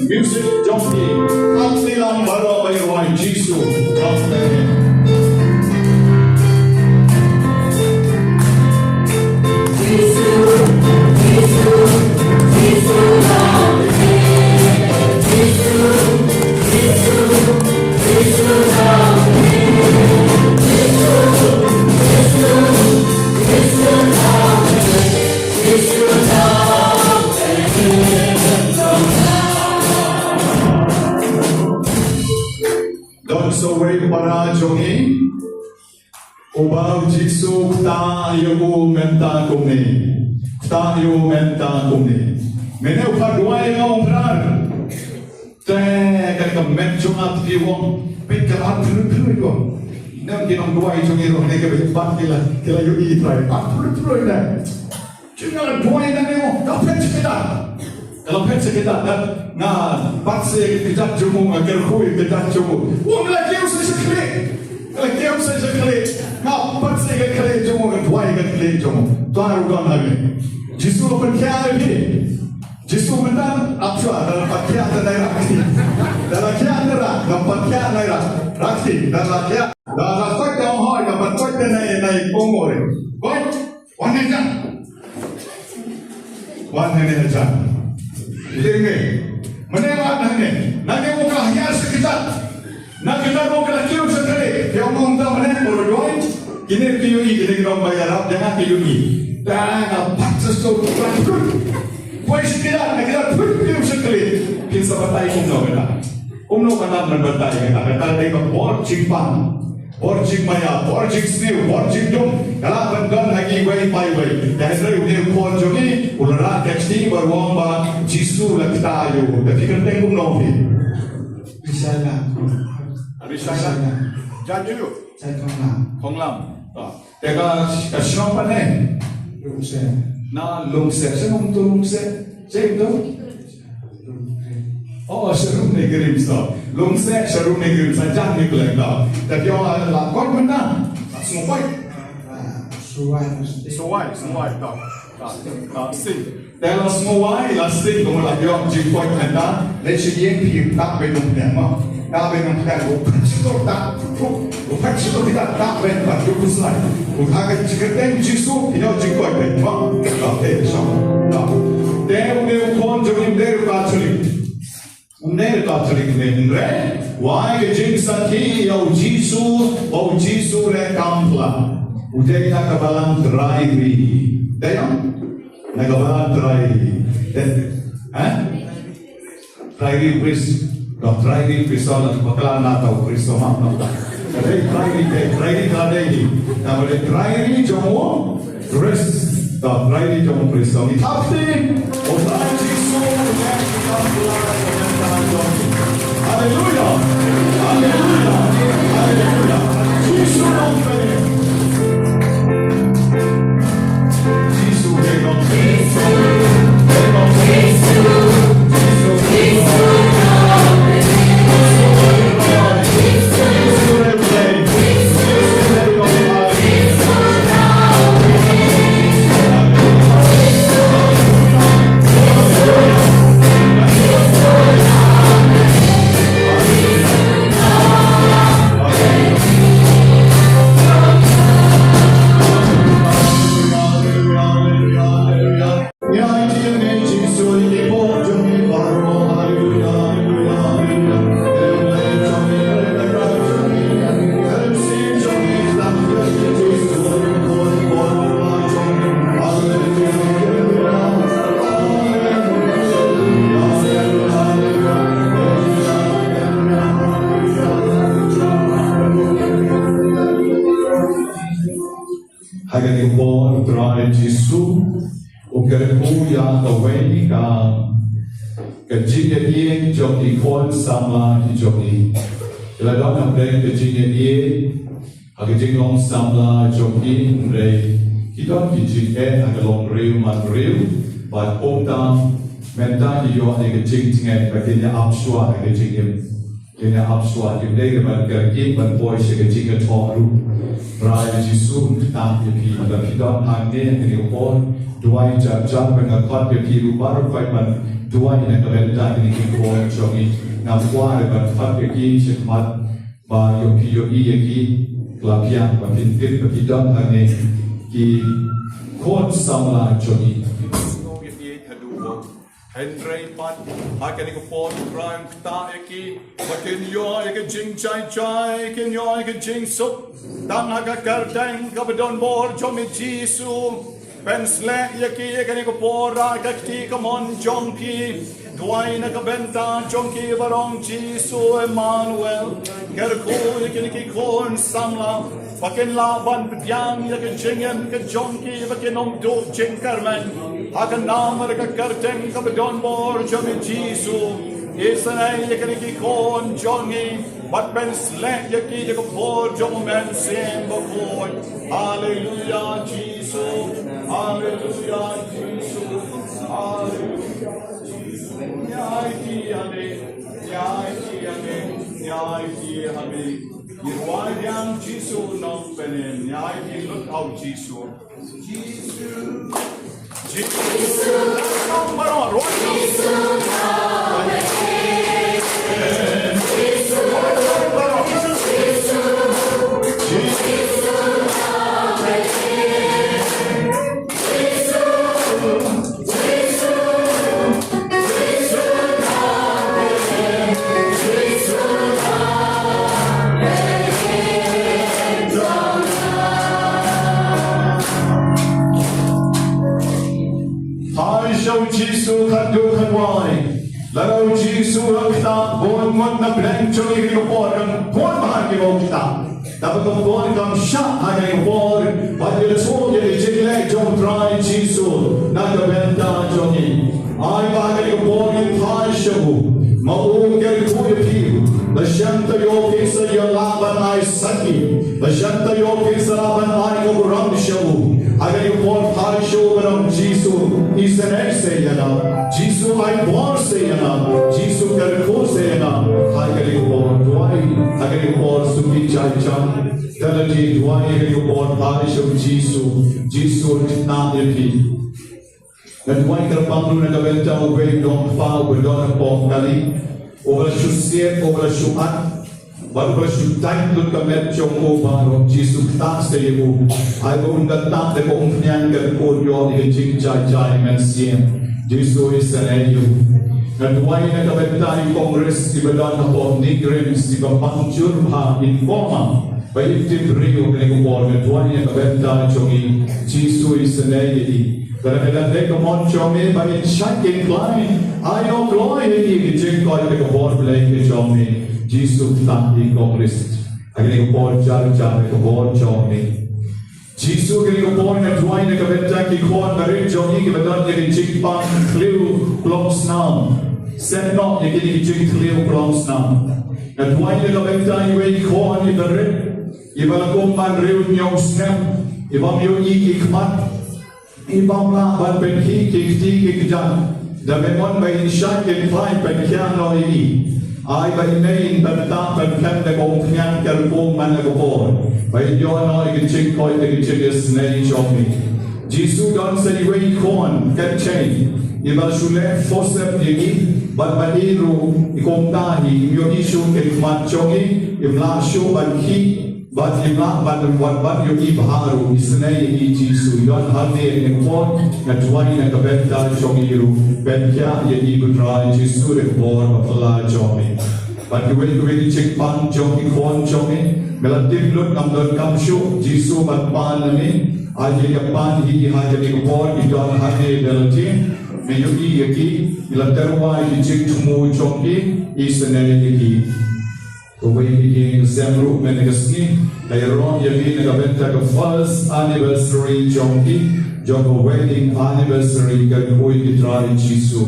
Music jong ki. Thap kti lang baroh ba ïa u Jisu. Amen. Don sa uwei u para jong ngi, uba u Jisu u ktah ïa u mynta kumne. Ktah ïa u mynta kumne. Mynne u pat duwai ïa nga, u Phadar. Te ka, ka met jong nga te ong, peit ka ap phlur phlur ïa u. Nang ki nongduwai jong ngi ruh ne, ka beit pat ki la, ki la ïohi Trai, ap phlur phlur ne. Jong nga la duwai nangne mo, ka phet sha kjat. Ka la phet sha kjat, nga pat sa ïa ka kjat jong u, nga kyrkhu ïa ka kjat jong u. Nga la kiew sa sha khlieh. Nga la kiew sa sha khlieh. Nga pat sa ïa ka khlieh jong u, nga duwai ïa ka khlieh jong u. Trai u don hangne. Jisu u pynkhiah ïa phi. Jisu mynta ap shuwa, da la pynkhiah te nai rah. Da la khiah te rah, da pynkhiah nai rah. Rah ti, da la khiah. Da la koit te ong hoi, da pynkoit te nai, nai ong hoi. Koit. Wan hangne jan. Wan hangne jan. Dei me. Mynne wan hangne. Nangne u ka hiar sha kjat. Na kjat u ka la kiew sha khlieh. Te ong ong ta mynne, baroh duwai. Kine ki ïohi, kine ki nongmaya rap, dang ki ïohi. Dang a pat sa sto, pat put. Poi shi kila, na kila put, put shi kila. Phin sa batai kumno kata. Kumno kata ban batai kata, kata dei ka bor jingpang. Bor jingmaya, bor jingsniew, bor jingdum. Ka lah ban don ha kiwei pa iwei. Te hynrei une u khun jong ngi, u la rah ka kti bad u ong ba Jisu la kta ïa u. Te phi kyrteng kumno phi? Rishaina. Rishaina. Jan ïa u. Jan Khonglam. Khonglam. Ah. Te ka, ka shnong pat ne? Lungse. Na Lungse. Shnong to Lungse. Shnong to? Oh, Sharum ne Grim to. Lungse, Sharum ne Grim. Sa jan ni kleng to. Te phi ong la koit mynta. Sngew koit. Suwai. Suwai, suwai to. To, to, sing. Te la sngew wai, la sting, kumno la ïoh jingkoit mynta, leit sha ïing phi tap beiñ nongpdiang mo. Tap beiñ nongpdiang, u phet shuh tap, u phet shuh kita tap beiñ pat, u phet shuh. U ha ka jingkyrteng Jisu, phi ïoh jingkoit beiñ mo. Te, so, te. Te u dei u khun jong ngi, u dei u Katholik. Um dei Katholik ne, hynrei u ai ka jingsakhi ïa u Jisu, ba u Jisu u dei kam pla. U dei na ka balang trai ri. Dei ïa? Na ka balang trai ri. Dei, ha? Trai ri priest. Ka trai ri priest, na bakla na ka priest, ma na ka. Dei trai ri, dei trai ri ka dei ni. Na ba dei trai ri jong u Khrist, ka trai ri jong u Khrist. Ngi thap kti, u Trai Jisu, u neng ki kam pla, u neng ka jong. Haleluya. Haleluya. Haleluya. Jisu nongpynim. Jisu nongpynim. Jisu nongpynim. Ha kane ka por, u Trai Jisu u kyrkhu ïa kawei ka, ka jingïaid jong ki khun samla ki jong ngi. Ki la don hapdeng ka jingïaid ha ka jinglong samla jong ki, hynrei ki don ki jingeh ha ka longbriew manbriew, bad kumta mynta ki ïoh ïa ka jingtngeit ba kin ïa ap shuwa ha ka jingim. Kin ïa ap shuwa, kim dei ban kyrkieh ban poi sha ka jingïathoh ruh. Trai Jisu, ngi kyrpad ïa phi, lada phi don hangne ha kane ka por, duwai jar jar ba nga khot ïa phi ruh baroh, phi ban duwai na ka bynta kine ki khun jong ngi. Nga kwah ban khot ïa ki sha khmat ba ïoh phi ïohi ïa ki, la biang ba phin tip ba ki don hangne ki khun samla jong ngi. Hynrei pat, ha kane ka por, Trai, ngi kyrpad ïa ki, ba kin ïoh ïa ka jingjai jai, kin ïoh ïa ka jingsuk, tang ha ka kyrteng kaba donbor jong me Jisu. Pynsleh ïa ki ha kane ka por, ha ka kti kamon jong phi. Duwai na ka bynta jong ki baroh, Jisu Emmanuel. Kyrkhu ïa kine ki khun samla ba kin lah ban pdiang ïa ka jingim ka jong ki, ba kin ym duh jingkyrmen. Ha ka nam bad ka kyrteng kaba donbor jong me Jisu, isynei ïa kine ki khun jong ngi, bad pynsleh ïa ki ha ka por jong u Mynsiem Bakhuid. Haleluya Jisu. Haleluya Jisu. Haleluya Jisu. Ïa ki ha me, ïa ki ha me, ïa ki ha me. Ïa ki ha me. Jisu nongpynim, ïa ki lut ha u Jisu. Jisu. Jisu. Jisu. Ai sha u Jisu khadduh khadwai. Lada u Jisu u la ktah, bun ngut na pdeng jong ngi ha kane ka por kan bun bha kiba u ktah. Naba ka por kam shah ha kane ka por ban ïathuh ïa ka jingleh jong u Trai Jisu na ka bynta jong ngi. Ai ba ha kane ka por ngin phai sha u, ma u u kyrkhu ïa phi. Lashai te ïoh phi sa ïa lah ban ai sakhi. Lashai te ïoh phi sa lah ban ai ka burom sha u. Ha kane ka por phai sha u, ba u Jisu isynei sa ïa nga. Jisu ai bor sa ïa nga. Jisu kyrkhu sa ïa nga. Ha kane ka por duwai. Ha kane ka por suki jai jam. Te lada duwai ha kane ka por phai sha u Jisu. Jisu u tip ïa phi. Nga duwai kyrpang ruh na ka bynta uwei u nongkpa uba don hapoh kali, uba la shu siat, uba la shu at, bad uba la shu tait lut ka met jong u baroh. Jisu ktah sa ïa u. Ai ba un da ktah da ka umphniang ka dei ban ïoh ïa ka jingjai jai mynsiem. Jisu isynei ïa u. Nga duwai na ka bynta i Congress iba don hapoh NEIGRIHMS iba pang jur bha in coma. Ba in tip briew kane ka por nga duwai na ka bynta jong i. Jisu isynei ïa i. Lada ka dang dei ka mon jong me ba in shait in khlaiñ, ai nongkloi ïa i ki jingkoit da ka bor Blei ka jong me. Jisu ktah ïa i Congress. Ha kane ka por jar jar da ka bor jong me. Jisu kane ka por nga duwai na ka bynta ki khun barit jong i kiba don ïa ki jingpang khliew klong snam. Set noh ïa kine ki jingkhliew klong snam. Nga duwai na ka bynta iwei i khun i barit iba la kum ban riew hynñiew snem, iba ym ïohi ki khmat, iba ym lah ban pynkhih ki kti ki kjat. Da me mon ba in shait in khlaiñ, pynkhiah noh ïa i. Ai ba i mei in pyntah pynkhlem da ka umphniang ka rukom man la ka por, ba in ïoh noh ïa ka jingkoit da ka jingisynei jong me. Jisu, don sa iwei i khun kynthei iba shu leh forceps ïa i, bad ba i ruh i kumta hi, im ïohi shuh ki khmat jong i, im lah shuh ban khih, bad im lah ban wan ban ïohi bha ruh. Isynei ïa i Jisu. Ïoh hangne ha kane ka por, nga duwai na ka bynta jong i ruh, pynkhiah ïa i ko Trai Jisu da ka bor ba phylla jong me. Bad kiwei kiwei ki jingpang jong ki khun jong me, me la tip lut ngam donkam shuh Jisu ban pan na me. Ai ïa ki pan hi ha kane ka por, ki don hangne da lade. Me ïohi ïa ki, me la tyrwa ïa ki jingthmu jong ki, isynei ïa ki. Kawei na ki ïing sem ruh mynne ka sngi ka ïaroh ïa me na ka bynta ka first anniversary jong ki, jong ka wedding anniversary. Kyrkhu ïa ki Trai Jisu.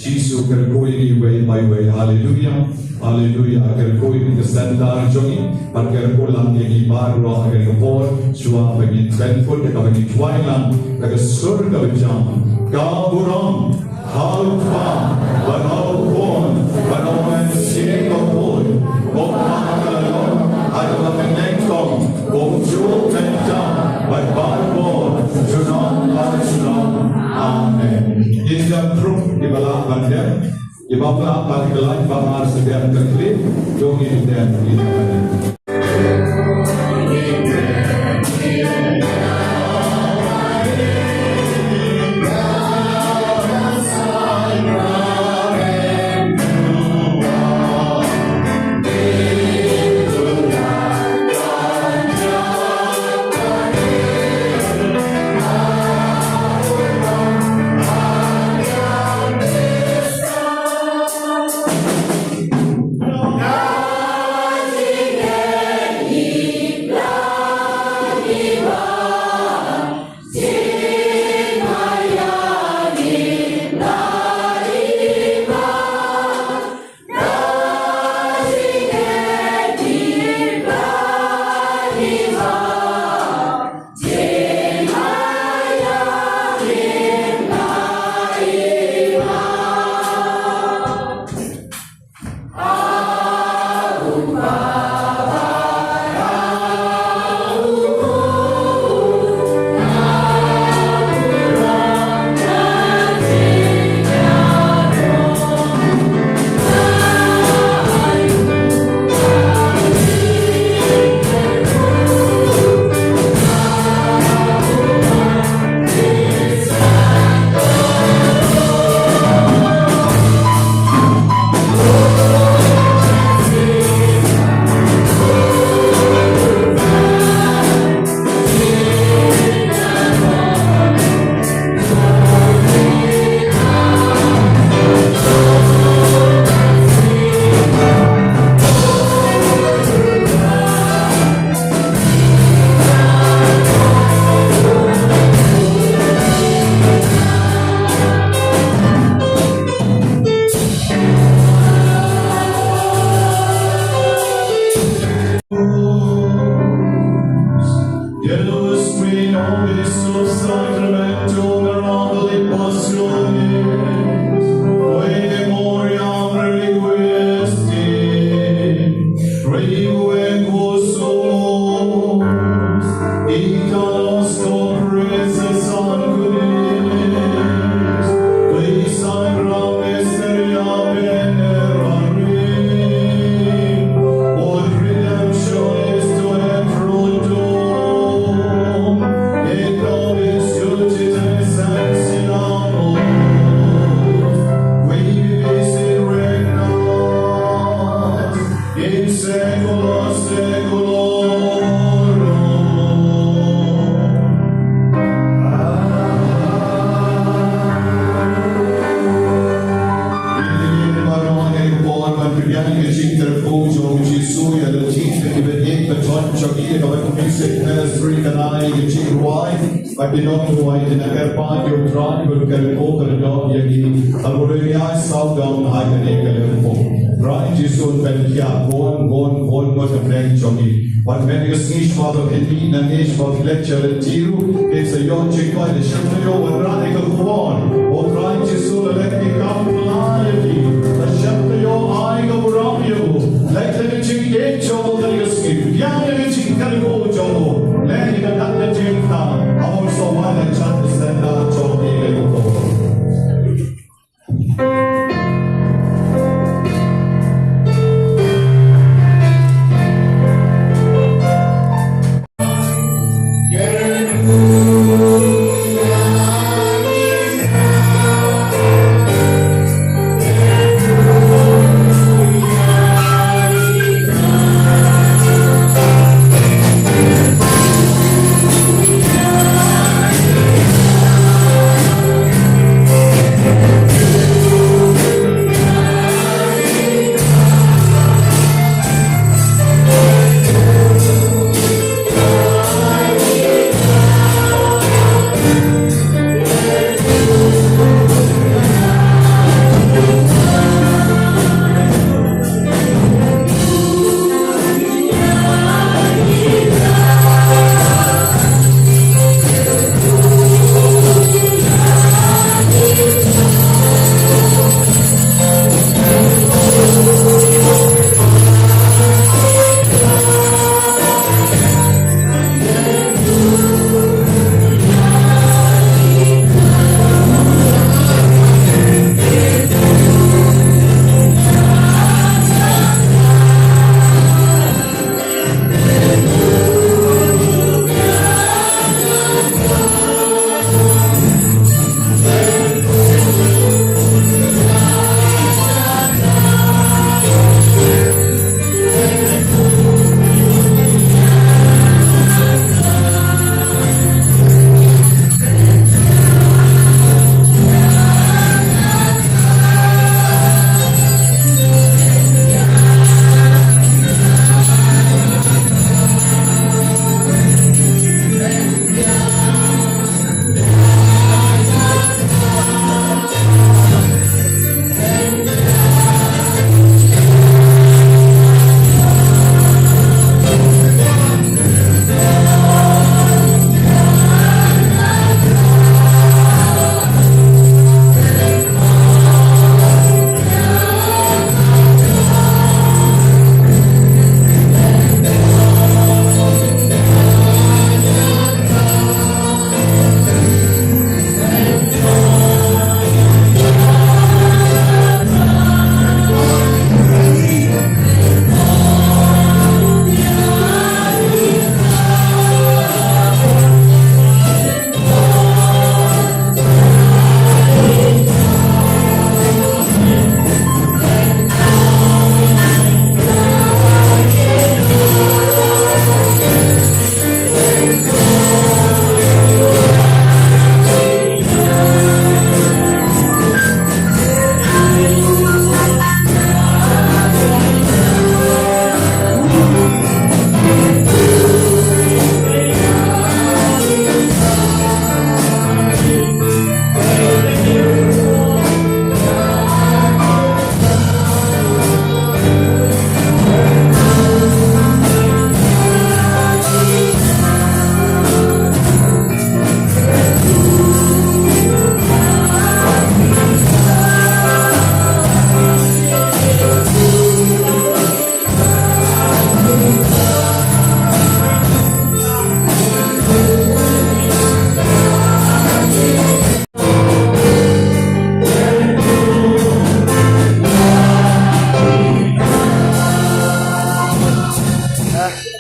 Jisu kyrkhu ïa ki iwei pa iwei. Haleluia. Haleluia. Kyrkhu ïa ki sendar jong ngi bad kyrkhu lang ïa ngi baroh ha kane ka por. Shuwa ba ngin pynkut ïa kaba ngi duwai lang da ka sur kaba jam. Ka burom ha u Kpa bad ha u Khun bad ha u Mynsiem Bakhuid, kumba ka la long ha kaba nyngkong, kumjuh mynta bad barabor, junom bad junom. Amen. Ngin ïa pynrung kiba lah ban dep, kiba lah ban kylla ba ar sa dep ka kli, to ngin dep. Ai ka jingrwai, ba ki nongthoh ai ki na kyrpad ïa U Trai, ba ka kyrkhu ka doh ïa ki. Al burom ïa sawdong ha kane ka lympung. Trai Jisu, pynkhia bun bun bun bun ka pyrthei jong ngi. Wat men ka sngi shuwa ba phin mih na ngi, shuwa ba phin leit sha lynti ruh, phin sa ïoh jingkoit. Shim ïa u wanrah ïa ka khubor, U Trai Jisu, la leh ki kam pla ïa ki. La shim ïa u, ai ka burom ïa u. Leh ka jingïeit jong u ha kane ka sngi. Pdiang ïa ka jingkyrkhu jong u. Leh ïa ka dak ka jingkyrkhu. Amo sa wan ïa ka jingkyrkhu jong u.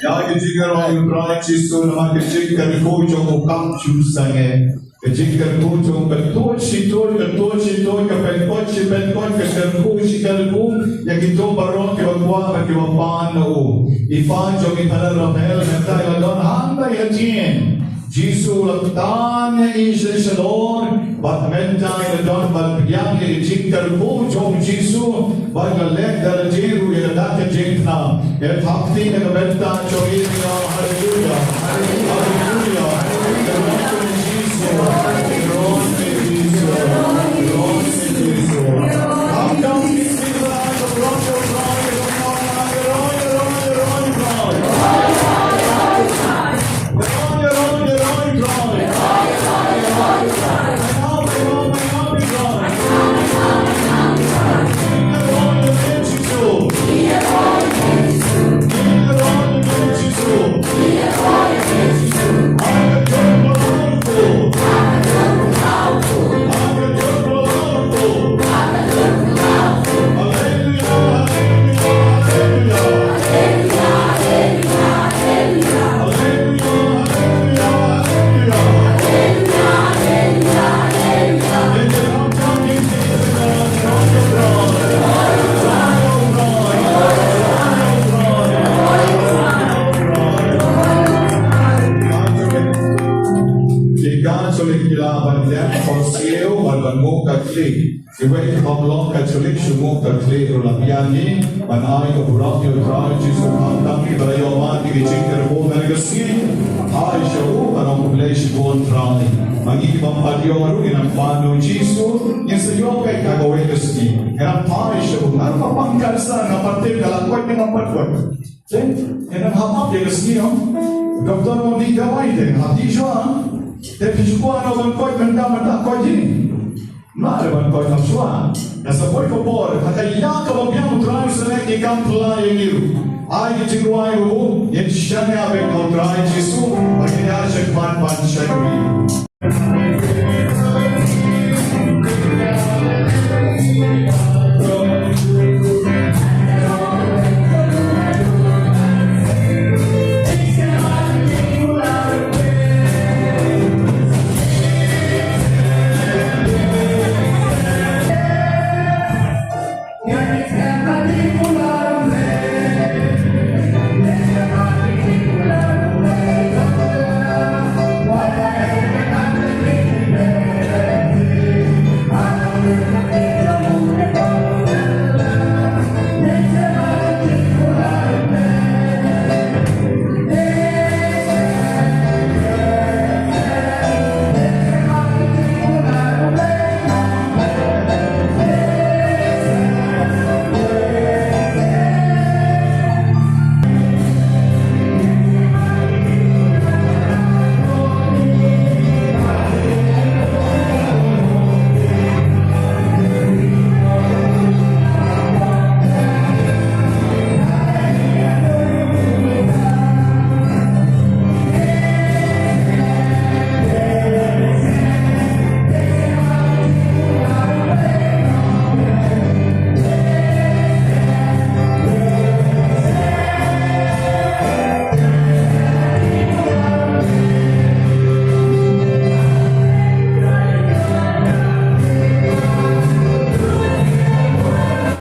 Ïa ka jingïaroh ïa U Trai Jisu namar ka jingkyrkhu jong u kam ju sangeh. Ka jingkyrkhu jong u ka tuid shi tuid, ka tuid shi tuid, ka pynkoit shi pynkoit, ka kyrkhu shi kyrkhu ïa kito baroh kiba kwah bad kiba pan na u. I pa jong i Phadar Raphael mynta i la don hangta hadien. Jisu u la tan ïa i sha shalor, bad mynta i la don ban pdiang ïa ka jingkyrkhu jong Jisu, bad la leh da lade ruh ïa kata ka jingkyrkhu. Ïa ka bynta jong i, haleluya. Haleluya. ban nguh ka khlieh. Kiwei ki bym long Katholik shu nguh ka khlieh ruh la biang hi ban ai ka burom ïa U Trai Jisu. Khamtam ngi ba la ïoh mad ïa ki jingkyrkhu ha kane ka sngi. Ai sha u ban ong khublei shibun Trai. Ma ngi ki bym pat ïoh ruh ngin nang pan ïa U Jisu, ngin sa ïoh beit ha kawei ka sngi. Ngan nang ai sha u, nga ruh nga pang cancer, nga pat tip nga la koit ne ngam pat koit. Te, ngan nang hap ap ïa ka sngi, em? Doktor u ong dei dawai te, hap dei shuwa. Te phi shu kwah noh ban koit mynta, mynta koit hi. Mlien ban koit hap shuwa. Nga sa poi ka por, ha ka ïa kaba biang U Trai u sa leh ki kam phylla ïa ngi ruh. Ai ki jingrwai ruh, ngin shaniah beit ha U Trai Jisu, ba ngin ïa shakmat ban shakri.